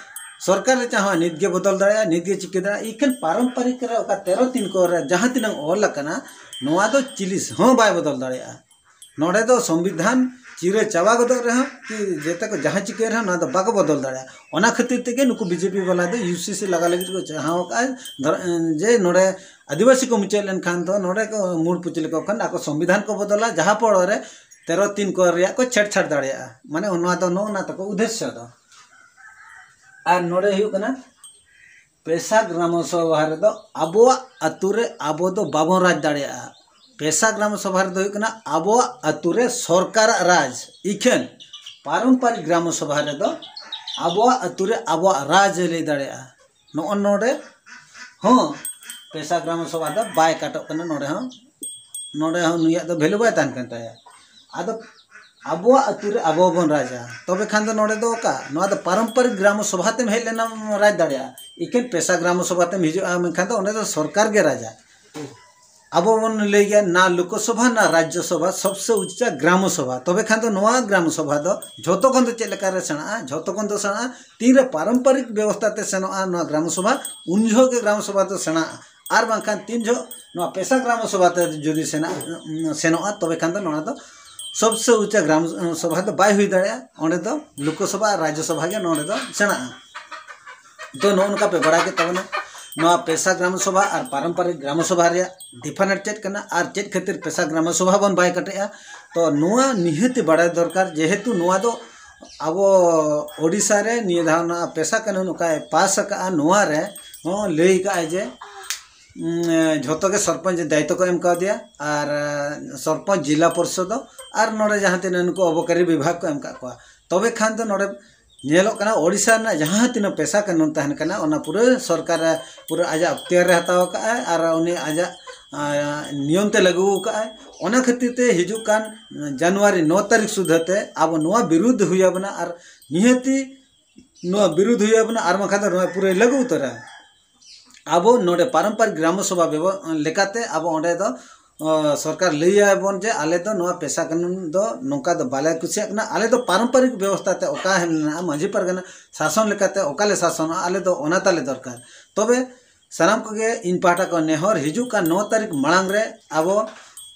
ᱥᱚᱨᱠᱟᱨ ᱨᱮ ᱪᱟᱦᱟᱣᱟ ᱱᱤᱛ ᱜᱮ ᱵᱚᱫᱚᱞ ᱫᱟᱲᱮᱭᱟᱜᱼᱟ, ᱱᱤᱛ ᱜᱮ ᱪᱤᱠᱟᱹ ᱫᱟᱲᱮᱭᱟᱜᱼᱟ᱾ ᱤᱠᱷᱟᱹᱱ ᱯᱟᱨᱚᱢᱯᱟᱨᱤᱠ ᱨᱮ ᱚᱠᱟ ᱛᱮᱨᱚ ᱛᱤᱱ ᱠᱚ ᱨᱮ ᱡᱟᱦᱟᱸ ᱛᱤᱱᱟᱹᱜ ᱚᱞ ᱟᱠᱟᱱᱟ, ᱱᱚᱣᱟ ᱫᱚ ᱪᱤᱞᱤᱥ ᱦᱚᱸ ᱵᱟᱭ ᱵᱚᱫᱚᱞ ᱫᱟᱲᱮᱭᱟᱜᱼᱟ᱾ ᱱᱚᱰᱮ ᱫᱚ ᱥᱚᱝᱵᱤᱫᱷᱟᱱ ᱪᱤᱨᱟᱹ ᱪᱟᱵᱟ ᱜᱚᱫᱚᱜ ᱨᱮᱦᱚᱸ ᱠᱤ ᱡᱮᱛᱮ ᱠᱚ ᱡᱟᱦᱟᱸ ᱪᱤᱠᱟᱹᱭ ᱨᱮᱦᱚᱸ ᱱᱚᱣᱟ ᱫᱚ ᱵᱟᱠᱚ ᱵᱚᱫᱚᱞ ᱫᱟᱲᱮᱭᱟᱜᱼᱟ᱾ ᱚᱱᱟ ᱠᱷᱟᱹᱛᱤᱨ ᱛᱮᱜᱮ ᱱᱩᱠᱩ ᱵᱤᱡᱮᱯᱤ ᱵᱟᱞᱟ ᱫᱚ ᱤᱭᱩ ᱥᱤ ᱥᱤ ᱞᱟᱜᱟ ᱞᱟᱹᱜᱤᱫ ᱠᱚ ᱪᱟᱦᱟᱣ ᱟᱠᱟᱫᱼᱟ, ᱫᱷᱚᱨ- ᱡᱮ ᱱᱚᱰᱮ ᱟᱹᱫᱤᱵᱟᱹᱥᱤ ᱠᱚ ᱢᱩᱪᱟᱹᱫ ᱞᱮᱱᱠᱷᱟᱱ ᱫᱚ ᱱᱚᱰᱮ ᱠᱚ ᱢᱩᱲ ᱯᱩᱪᱞᱤ ᱠᱚ ᱠᱷᱟᱱ ᱟᱠᱚ ᱥᱚᱝᱵᱤᱫᱷᱟᱱ ᱠᱚ ᱵᱚᱫᱚᱞᱟ, ᱡᱟᱦᱟᱸ ᱯᱚᱨᱮ ᱛᱮᱨᱚ ᱛᱤᱱ ᱠᱚ ᱨᱮᱭᱟᱜ ᱠᱚ ᱪᱷᱮᱲᱪᱷᱟᱲ ᱫᱟᱲᱮᱭᱟᱜᱼᱟ᱾ ᱢᱟᱱᱮ ᱱᱚᱣᱟ ᱫᱚ ᱱᱚᱜᱼᱚ ᱱᱟ ᱛᱟᱠᱚ ᱩᱫᱽᱫᱮᱥᱥᱚ ᱫᱚ᱾ ᱟᱨ ᱱᱚᱰᱮ ᱦᱩᱭᱩᱜ ᱠᱟᱱᱟ ᱯᱮᱥᱟ ᱜᱨᱟᱢ ᱥᱚᱵᱷᱟ ᱨᱮᱫᱚ ᱟᱵᱚᱣᱟᱜ ᱟᱹᱛᱩ ᱨᱮ ᱟᱵᱚ ᱫᱚ ᱵᱟᱵᱚᱱ ᱨᱟᱡᱽ ᱫᱟᱲᱮᱭᱟᱜᱼᱟ᱾ ᱯᱮᱥᱟ ᱜᱨᱟᱢ ᱥᱚᱵᱷᱟ ᱨᱮᱫᱚ ᱦᱩᱭᱩᱜ ᱠᱟᱱᱟ ᱟᱵᱚᱣᱟᱜ ᱟᱹᱛᱩ ᱨᱮ ᱥᱚᱨᱠᱟᱨᱟᱜ ᱨᱟᱡᱽ᱾ ᱤᱠᱷᱟᱹᱱ ᱯᱟᱨᱚᱢᱯᱟᱨᱤᱠ ᱜᱨᱟᱢ ᱥᱚᱵᱷᱟ ᱨᱮᱫᱚ ᱟᱵᱚᱣᱟᱜ ᱟᱹᱛᱩ ᱨᱮ ᱟᱵᱚᱣᱟᱜ ᱨᱟᱡᱽ ᱮ ᱞᱟᱹᱭ ᱫᱟᱲᱮᱭᱟᱜᱼᱟ᱾ ᱱᱚᱜᱼᱚ ᱱᱚᱰᱮ ᱦᱚᱸ ᱯᱮᱥᱟ ᱜᱨᱟᱢ ᱥᱚᱵᱷᱟ ᱫᱚ ᱵᱟᱭ ᱠᱟᱴᱚᱜ ᱠᱟᱱᱟ᱾ ᱱᱚᱰᱮ ᱦᱚᱸ ᱱᱚᱰᱮ ᱦᱚᱸ ᱱᱩᱭᱟᱜ ᱫᱚ ᱵᱷᱮᱞᱩ ᱵᱟᱭ ᱛᱟᱦᱮᱱ ᱠᱟᱱ ᱛᱟᱭᱟ᱾ ᱟᱫᱚ ᱟᱵᱚᱣᱟᱜ ᱟᱹᱛᱩ ᱨᱮ ᱟᱵᱚ ᱵᱚᱱ ᱨᱟᱡᱟ, ᱛᱚᱵᱮ ᱠᱷᱟᱱ ᱫᱚ ᱱᱚᱰᱮ ᱫᱚ ᱚᱠᱟ, ᱱᱚᱣᱟ ᱫᱚ ᱯᱟᱨᱚᱢᱯᱚᱨᱤᱠ ᱜᱨᱟᱢᱚ ᱥᱚᱵᱷᱟ ᱛᱮᱢ ᱦᱮᱡ ᱞᱮᱱᱟ ᱨᱟᱡᱽ ᱫᱟᱲᱮᱭᱟᱜᱼᱟ, ᱮᱠᱮᱱ ᱯᱮᱥᱟ ᱜᱨᱟᱢᱚ ᱥᱚᱵᱷᱟ ᱛᱮᱢ ᱦᱤᱡᱩᱜᱼᱟ, ᱢᱮᱱᱠᱷᱟᱱ ᱫᱚ ᱚᱸᱰᱮ ᱫᱚ ᱥᱚᱨᱠᱟᱨ ᱜᱮ ᱨᱟᱡᱟ᱾ ᱟᱵᱚ ᱵᱚᱱ ᱞᱟᱹᱭ ᱜᱮᱭᱟ, ᱱᱟ ᱞᱳᱠᱚᱥᱚᱵᱷᱟ ᱱᱟ ᱨᱟᱡᱽᱡᱚᱥᱚᱵᱷᱟ, ᱥᱚᱵᱥᱮ ᱩᱪᱪᱟ ᱜᱨᱟᱢᱚ ᱥᱚᱵᱷᱟ᱾ ᱛᱚᱵᱮ ᱠᱷᱟᱱ ᱫᱚ ᱱᱚᱣᱟ ᱜᱨᱟᱢᱚ ᱥᱚᱵᱷᱟ ᱫᱚ ᱡᱷᱚᱛᱚ ᱠᱷᱚᱱ ᱫᱚ ᱪᱮᱫ ᱞᱮᱠᱟ ᱨᱮ ᱥᱮᱬᱟᱜᱼᱟ? ᱡᱷᱚᱛᱚ ᱠᱷᱚᱱ ᱫᱚ ᱥᱮᱬᱟᱜᱼᱟ ᱛᱤᱱᱨᱮ ᱯᱟᱨᱚᱢᱯᱚᱨᱤᱠ ᱵᱮᱵᱚᱥᱛᱷᱟ ᱛᱮ ᱥᱮᱱᱚᱜᱼᱟ ᱱᱚᱣᱟ ᱜᱨᱟᱢᱚ ᱥᱚᱵᱷᱟ, ᱩᱱ ᱡᱚᱦᱚᱜ ᱜᱮ ᱜᱨᱟᱢᱚ ᱥᱚᱵᱷᱟ ᱫᱚ ᱥᱮᱬᱟᱜᱼᱟ᱾ ᱟᱨ ᱵᱟᱝᱠᱷᱟᱱ ᱛᱤᱱ ᱡᱚᱦᱚᱜ ᱱᱚᱣᱟ ᱯᱮᱥᱟ ᱜᱨᱟᱢᱚ ᱥᱚᱵᱷᱟ ᱛᱮ ᱡᱩᱫᱤ ᱥᱮᱱᱟᱜ, ᱥᱮᱱᱚᱜᱼᱟ, ᱛᱚᱵᱮ ᱠᱷᱟᱱ ᱫᱚ ᱱᱚᱣᱟ ᱫᱚ ᱥᱚᱵᱥᱮ ᱩᱪᱪᱟ ᱜᱨᱟᱢ ᱥᱚᱵᱷᱟ ᱫᱚ ᱵᱟᱭ ᱦᱩᱭ ᱫᱟᱲᱮᱭᱟᱜᱼᱟ᱾ ᱚᱸᱰᱮ ᱫᱚ ᱞᱳᱠᱚᱥᱚᱵᱷᱟ ᱟᱨ ᱨᱟᱡᱽᱡᱚᱥᱚᱵᱷᱟ ᱜᱮ ᱱᱚᱰᱮ ᱫᱚ ᱥᱮᱬᱟᱜᱼᱟ᱾ ᱛᱚ ᱱᱚᱜᱼᱚ ᱱᱚᱝᱠᱟ ᱯᱮ ᱵᱟᱲᱟᱭ ᱠᱮᱫ ᱛᱟᱵᱚᱱᱟ ᱱᱚᱣᱟ ᱯᱮᱥᱟ ᱜᱨᱟᱢ ᱥᱚᱵᱷᱟ ᱟᱨ ᱯᱟᱨᱚᱢᱯᱚᱨᱤᱠ ᱜᱨᱟᱢ ᱥᱚᱵᱷᱟ ᱨᱮᱭᱟᱜ ᱰᱤᱯᱷᱟᱨᱮᱱᱴ ᱪᱮᱫ ᱠᱟᱱᱟ ᱟᱨ ᱪᱮᱫ ᱠᱷᱟᱹᱛᱤᱨ ᱯᱮᱥᱟ ᱜᱨᱟᱢ ᱥᱚᱵᱷᱟ ᱵᱚᱱ ᱵᱟᱭ ᱠᱟᱴᱮᱜᱼᱟ᱾ ᱛᱚ ᱱᱚᱣᱟ ᱱᱤᱦᱟᱹᱛᱤ ᱵᱟᱲᱟᱭ ᱫᱚᱨᱠᱟᱨ, ᱡᱮᱦᱮᱛᱩ ᱱᱚᱣᱟ ᱫᱚ ᱟᱵᱚ ᱳᱰᱤᱥᱟ ᱨᱮ ᱱᱤᱭᱟᱹ ᱫᱷᱟᱣ ᱱᱚᱣᱟ ᱯᱮᱥᱟ ᱠᱟᱹᱱᱩᱱ ᱚᱠᱟᱭ ᱯᱟᱥ ᱟᱠᱟᱫᱼᱟ, ᱱᱚᱣᱟ ᱨᱮ ᱦᱚᱸ ᱞᱟᱹᱭ ᱟᱠᱟᱫᱼᱟᱭ ᱡᱮ, ᱩᱸ, ᱡᱷᱚᱛᱚ ᱜᱮ ᱥᱚᱨᱯᱚᱧᱪ ᱫᱟᱭᱤᱛᱛᱚ ᱠᱚ ᱮᱢ ᱠᱟᱣᱫᱮᱭᱟ ᱟᱨ, ᱟᱸ, ᱥᱚᱨᱯᱚᱧᱪ, ᱡᱤᱞᱟ ᱯᱚᱨᱤᱥᱚᱫ ᱟᱨ ᱱᱚᱰᱮ ᱡᱟᱦᱟᱸ ᱛᱤᱱᱟᱹᱜ ᱱᱩᱠᱩ ᱚᱵᱚᱠᱟᱨᱤ ᱵᱤᱵᱷᱟᱜᱽ ᱠᱚ ᱮᱢ ᱠᱟᱜ ᱠᱚᱣᱟ᱾ ᱛᱚᱵᱮ ᱠᱷᱟᱱ ᱫᱚ ᱱᱚᱰᱮ ᱧᱮᱞᱚᱜ ᱠᱟᱱᱟ ᱳᱰᱤᱥᱟ ᱨᱮᱱᱟᱜ ᱡᱟᱦᱟᱸ ᱛᱤᱱᱟᱹᱜ ᱯᱮᱥᱟ ᱠᱟᱹᱱᱩᱱ ᱛᱟᱦᱮᱱ ᱠᱟᱱᱟ, ᱚᱱᱟ ᱯᱩᱨᱟᱹ ᱥᱚᱨᱠᱟᱨ ᱯᱩᱨᱟᱹ ᱟᱡᱟᱜ ᱚᱠᱛᱤᱭᱟᱨ ᱨᱮ ᱦᱟᱛᱟᱣ ᱟᱠᱟᱫᱼᱟᱭ ᱟᱨ ᱩᱱᱤ ᱟᱡᱟᱜ, ᱟᱸ, ᱱᱤᱭᱚᱢ ᱛᱮ ᱞᱟᱹᱜᱩ ᱟᱠᱟᱫᱼᱟᱭ᱾ ᱚᱱᱟ ᱠᱷᱟᱹᱛᱤᱨ ᱛᱮ ᱦᱤᱡᱩᱜ ᱠᱟᱱ ᱡᱟᱱᱩᱣᱟᱨᱤ ᱱᱚ ᱛᱟᱹᱨᱤᱠᱷ ᱥᱩᱫᱷᱟᱹ ᱛᱮ ᱟᱵᱚ ᱱᱚᱣᱟ ᱵᱤᱨᱩᱫᱷ ᱦᱩᱭ ᱟᱵᱚᱱᱟ ᱟᱨ ᱱᱤᱦᱟᱹᱛᱤ ᱱᱚᱣᱟ ᱵᱤᱨᱩᱫᱷ ᱦᱩᱭ ᱟᱵᱚᱱᱟ ᱟᱨ ᱵᱟᱝᱠᱷᱟᱱ ᱫᱚ ᱱᱚᱣᱟ ᱯᱩᱨᱟᱹᱭ ᱞᱟᱹᱜᱩ ᱩᱛᱟᱹᱨᱟ᱾ ᱟᱵᱚ ᱱᱚᱰᱮ ᱯᱟᱨᱚᱢᱯᱚᱨᱤᱠ ᱜᱨᱟᱢᱚ ᱥᱚᱵᱷᱟ ᱵᱮᱵᱚ-, ᱞᱮᱠᱟᱛᱮ ᱟᱵᱚ ᱚᱸᱰᱮ ᱫᱚ, ᱚ, ᱥᱚᱨᱠᱟᱨ ᱞᱟᱹᱭ ᱟᱵᱚᱱ ᱡᱮ ᱟᱞᱮ ᱫᱚ ᱱᱚᱣᱟ ᱯᱮᱥᱟ ᱠᱟᱹᱱᱩᱱ ᱫᱚ ᱱᱚᱝᱠᱟ ᱫᱚ ᱵᱟᱞᱮ ᱠᱩᱥᱤᱭᱟᱜ ᱠᱟᱱᱟ, ᱟᱞᱮ ᱫᱚ ᱯᱟᱨᱚᱢᱯᱚᱨᱤᱠ ᱵᱮᱵᱚᱥᱛᱷᱟ ᱛᱮ ᱚᱠᱟ ᱢᱮᱱᱟᱜᱼᱟ, ᱢᱟᱹᱡᱷᱤ ᱯᱟᱨᱜᱟᱱᱟ ᱥᱟᱥᱚᱱ ᱞᱮᱠᱟᱛᱮ ᱚᱠᱟ ᱞᱮ ᱥᱟᱥᱚᱱᱚᱜᱼᱟ, ᱟᱞᱮ ᱫᱚ ᱚᱱᱟ ᱛᱟᱞᱮ ᱫᱚᱨᱠᱟᱨ᱾ ᱛᱚᱵᱮ ᱥᱟᱱᱟᱢ ᱠᱚᱜᱮ ᱤᱧ ᱯᱟᱦᱴᱟ ᱠᱷᱚᱱ ᱱᱮᱦᱚᱨ, ᱦᱤᱡᱩᱜ ᱠᱟᱱ ᱱᱚ ᱛᱟᱹᱨᱤᱠᱷ ᱢᱟᱲᱟᱝ ᱨᱮ ᱟᱵᱚ,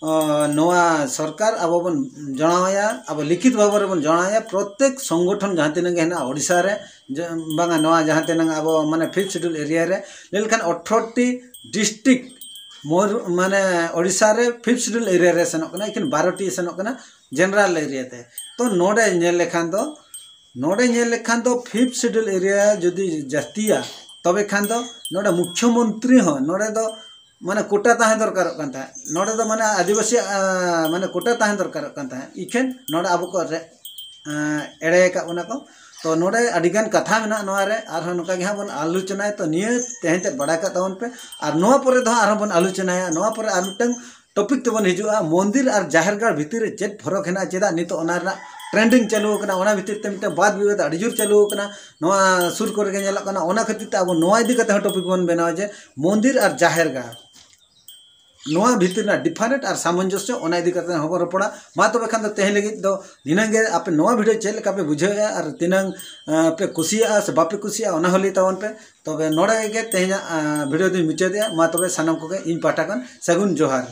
ᱚ, ᱱᱚᱣᱟ ᱥᱚᱨᱠᱟᱨ ᱟᱵᱚ ᱵᱚᱱ ᱡᱟᱱᱟᱣᱟᱭᱟ, ᱟᱵᱚ ᱞᱤᱠᱷᱤᱛ ᱵᱷᱟᱵᱮ ᱨᱮᱵᱚᱱ ᱡᱟᱱᱟᱣᱟᱭᱟ ᱯᱨᱚᱛᱮᱠ ᱥᱚᱝᱜᱚᱴᱷᱚᱱ ᱡᱟᱦᱟᱸ ᱛᱤᱱᱟᱹᱜ ᱜᱮ ᱦᱮᱱᱟᱜᱼᱟ ᱳᱰᱤᱥᱟ ᱨᱮ, ᱡᱮ, ᱵᱟᱝᱟ, ᱱᱚᱣᱟ ᱡᱟᱦᱟᱸ ᱛᱤᱱᱟᱹᱜ ᱟᱵᱚ ᱢᱟᱱᱮ ᱯᱷᱤᱯᱛᱷ ᱥᱤᱰᱩᱞ ᱮᱨᱤᱭᱟ ᱨᱮ, ᱞᱟᱹᱭ ᱞᱮᱠᱷᱟᱱ ᱟᱴᱷᱨᱚ ᱴᱤ ᱰᱤᱥᱴᱨᱤᱠᱴ ᱢᱚᱭᱩᱨ-, ᱢᱟᱱᱮ ᱳᱰᱤᱥᱟ ᱨᱮ ᱯᱷᱤᱯᱛᱷ ᱥᱤᱰᱩᱞ ᱮᱨᱤᱭᱟ ᱨᱮ ᱥᱮᱱᱚᱜ ᱠᱟᱱᱟ, ᱮᱠᱮᱱ ᱵᱟᱨᱚ ᱴᱤ ᱥᱮᱱᱚᱜ ᱠᱟᱱᱟ ᱡᱮᱱᱟᱨᱟᱞ ᱮᱨᱤᱭᱟ ᱛᱮ᱾ ᱛᱚ ᱱᱚᱰᱮ ᱧᱮᱞ ᱞᱮᱠᱷᱟᱱ ᱫᱚ, ᱱᱚᱰᱮ ᱧᱮᱞ ᱞᱮᱠᱷᱟᱱ ᱫᱚ ᱯᱷᱤᱯᱛᱷ ᱥᱤᱰᱩᱞ ᱮᱨᱤᱭᱟ ᱡᱩᱫᱤ ᱡᱟᱹᱥᱛᱤᱭᱟ, ᱛᱚᱵᱮ ᱠᱷᱟᱱ ᱫᱚ ᱱᱚᱰᱮ ᱢᱩᱠᱷᱭᱚᱢᱚᱱᱛᱨᱤ ᱦᱚᱸ ᱱᱚᱰᱮ ᱫᱚ ᱢᱟᱱᱮ ᱠᱳᱴᱟ ᱛᱟᱦᱮᱸ ᱫᱚᱨᱠᱟᱨᱚᱜ ᱠᱟᱱ ᱛᱟᱦᱮᱸᱫ᱾ ᱱᱚᱰᱮ ᱫᱚ ᱢᱟᱱᱮ ᱟᱹᱫᱤᱵᱟᱹᱥᱤ, ᱟᱸ, ᱢᱟᱱᱮ ᱠᱳᱴᱟ ᱛᱟᱦᱮᱸ ᱫᱚᱨᱠᱟᱨᱚᱜ ᱠᱟᱱ ᱛᱟᱦᱮᱸᱫ᱾ ᱤᱠᱷᱮᱱ ᱱᱚᱰᱮ ᱟᱵᱚ ᱠᱚ ᱨᱮ-, ᱟᱸ, ᱮᱲᱮ ᱟᱠᱟᱫ ᱵᱚᱱᱟ ᱠᱚ᱾ ᱛᱚ ᱱᱚᱰᱮ ᱟᱹᱰᱤᱜᱟᱱ ᱠᱟᱛᱷᱟ ᱢᱮᱱᱟᱜᱼᱟ ᱱᱚᱣᱟ ᱨᱮ, ᱟᱨᱦᱚᱸ ᱱᱚᱝᱠᱟ ᱜᱮ ᱦᱟᱸᱜ ᱵᱚᱱ ᱟᱞᱳᱪᱚᱱᱟᱭᱟ᱾ ᱛᱚ ᱱᱤᱭᱟᱹ ᱛᱮᱦᱮᱧ ᱛᱮᱫ ᱵᱟᱲᱟᱭ ᱠᱟᱜ ᱛᱟᱵᱚᱱ ᱯᱮ, ᱟᱨ ᱱᱚᱣᱟ ᱯᱚᱨᱮ ᱫᱚ ᱦᱟᱸᱜ ᱟᱨᱦᱚᱸ ᱵᱚᱱ ᱟᱞᱳᱪᱚᱱᱟᱭᱟ᱾ ᱱᱚᱣᱟ ᱯᱚᱨᱮ ᱟᱨ ᱢᱤᱫᱴᱟᱝ ᱴᱚᱯᱤᱠ ᱛᱮᱵᱚᱱ ᱦᱤᱡᱩᱜᱼᱟ, ᱢᱚᱱᱫᱤᱨ ᱟᱨ ᱡᱟᱦᱮᱨ ᱜᱟᱲ ᱵᱷᱤᱛᱤᱨ ᱨᱮ ᱪᱮᱫ ᱯᱷᱚᱨᱚᱠ ᱦᱮᱱᱟᱜᱼᱟ? ᱪᱮᱫᱟᱜ ᱱᱤᱛᱚᱜ ᱚᱱᱟ ᱨᱮᱱᱟᱜ ᱴᱨᱮᱱᱰᱤᱝ ᱪᱟᱹᱞᱩ ᱟᱠᱟᱱᱟ, ᱚᱱᱟ ᱵᱷᱤᱛᱤᱨ ᱛᱮ ᱢᱤᱫᱴᱮᱱ ᱵᱟᱫ ᱵᱤᱵᱟᱫ ᱟᱹᱰᱤ ᱡᱳᱨ ᱪᱟᱹᱞᱩ ᱟᱠᱟᱱᱟ, ᱱᱚᱣᱟ ᱥᱩᱨ ᱠᱚᱨᱮ ᱜᱮ ᱧᱮᱞᱚᱜ ᱠᱟᱱᱟ᱾ ᱚᱱᱟ ᱠᱷᱟᱹᱛᱤᱨ ᱛᱮ ᱟᱵᱚ ᱱᱚᱣᱟ ᱤᱫᱤ ᱠᱟᱛᱮ ᱦᱚᱸ ᱴᱚᱯᱤᱠ ᱵᱚᱱ ᱵᱮᱱᱟᱣᱟ ᱡᱮ ᱢᱚᱱᱫᱤᱨ ᱟᱨ ᱡᱟᱦᱮᱨ ᱜᱟᱲ, ᱱᱚᱣᱟ ᱵᱷᱤᱛᱤᱨ ᱨᱮᱱᱟᱜ ᱰᱤᱯᱷᱟᱨᱮᱱᱴ ᱟᱨ ᱥᱟᱢᱚᱧᱡᱚᱥᱭᱚ, ᱚᱱᱟ ᱤᱫᱤ ᱠᱟᱛᱮ ᱦᱚᱸᱵᱚᱱ ᱨᱚᱯᱚᱲᱟ᱾ ᱢᱟ ᱛᱚᱵᱮ ᱠᱷᱟᱱ ᱫᱚ ᱛᱮᱦᱮᱧ ᱞᱟᱹᱜᱤᱫ ᱫᱚ ᱱᱤᱱᱟᱹᱝ ᱜᱮ᱾ ᱟᱯᱮ ᱱᱚᱣᱟ ᱵᱷᱤᱰᱤᱭᱳ ᱪᱮᱫ ᱞᱮᱠᱟ ᱯᱮ ᱵᱩᱡᱷᱟᱹᱣᱮᱫᱼᱟ ᱟᱨ ᱛᱤᱱᱟᱹᱝ ᱟᱸ, ᱯᱮ ᱠᱩᱥᱤᱭᱟᱜᱼᱟ ᱥᱮ ᱵᱟᱯᱮ ᱠᱩᱥᱤᱭᱟᱜᱼᱟ, ᱚᱱᱟ ᱦᱚᱸ ᱞᱟᱹᱭ ᱛᱟᱵᱚᱱ ᱯᱮ᱾ ᱛᱚᱵᱮ ᱱᱚᱰᱮ ᱜᱮ ᱛᱮᱦᱮᱧᱟᱜ ᱟᱸ, ᱵᱷᱤᱰᱤᱭᱳ ᱫᱚᱧ ᱢᱩᱪᱟᱹᱫᱮᱜᱼᱟ᱾ ᱢᱟ ᱛᱚᱵᱮ ᱥᱟᱱᱟᱢ ᱠᱚᱜᱮ ᱤᱧ ᱯᱟᱦᱴᱟ ᱠᱷᱚᱱ ᱥᱟᱹᱜᱩᱱ ᱡᱚᱦᱟᱨ᱾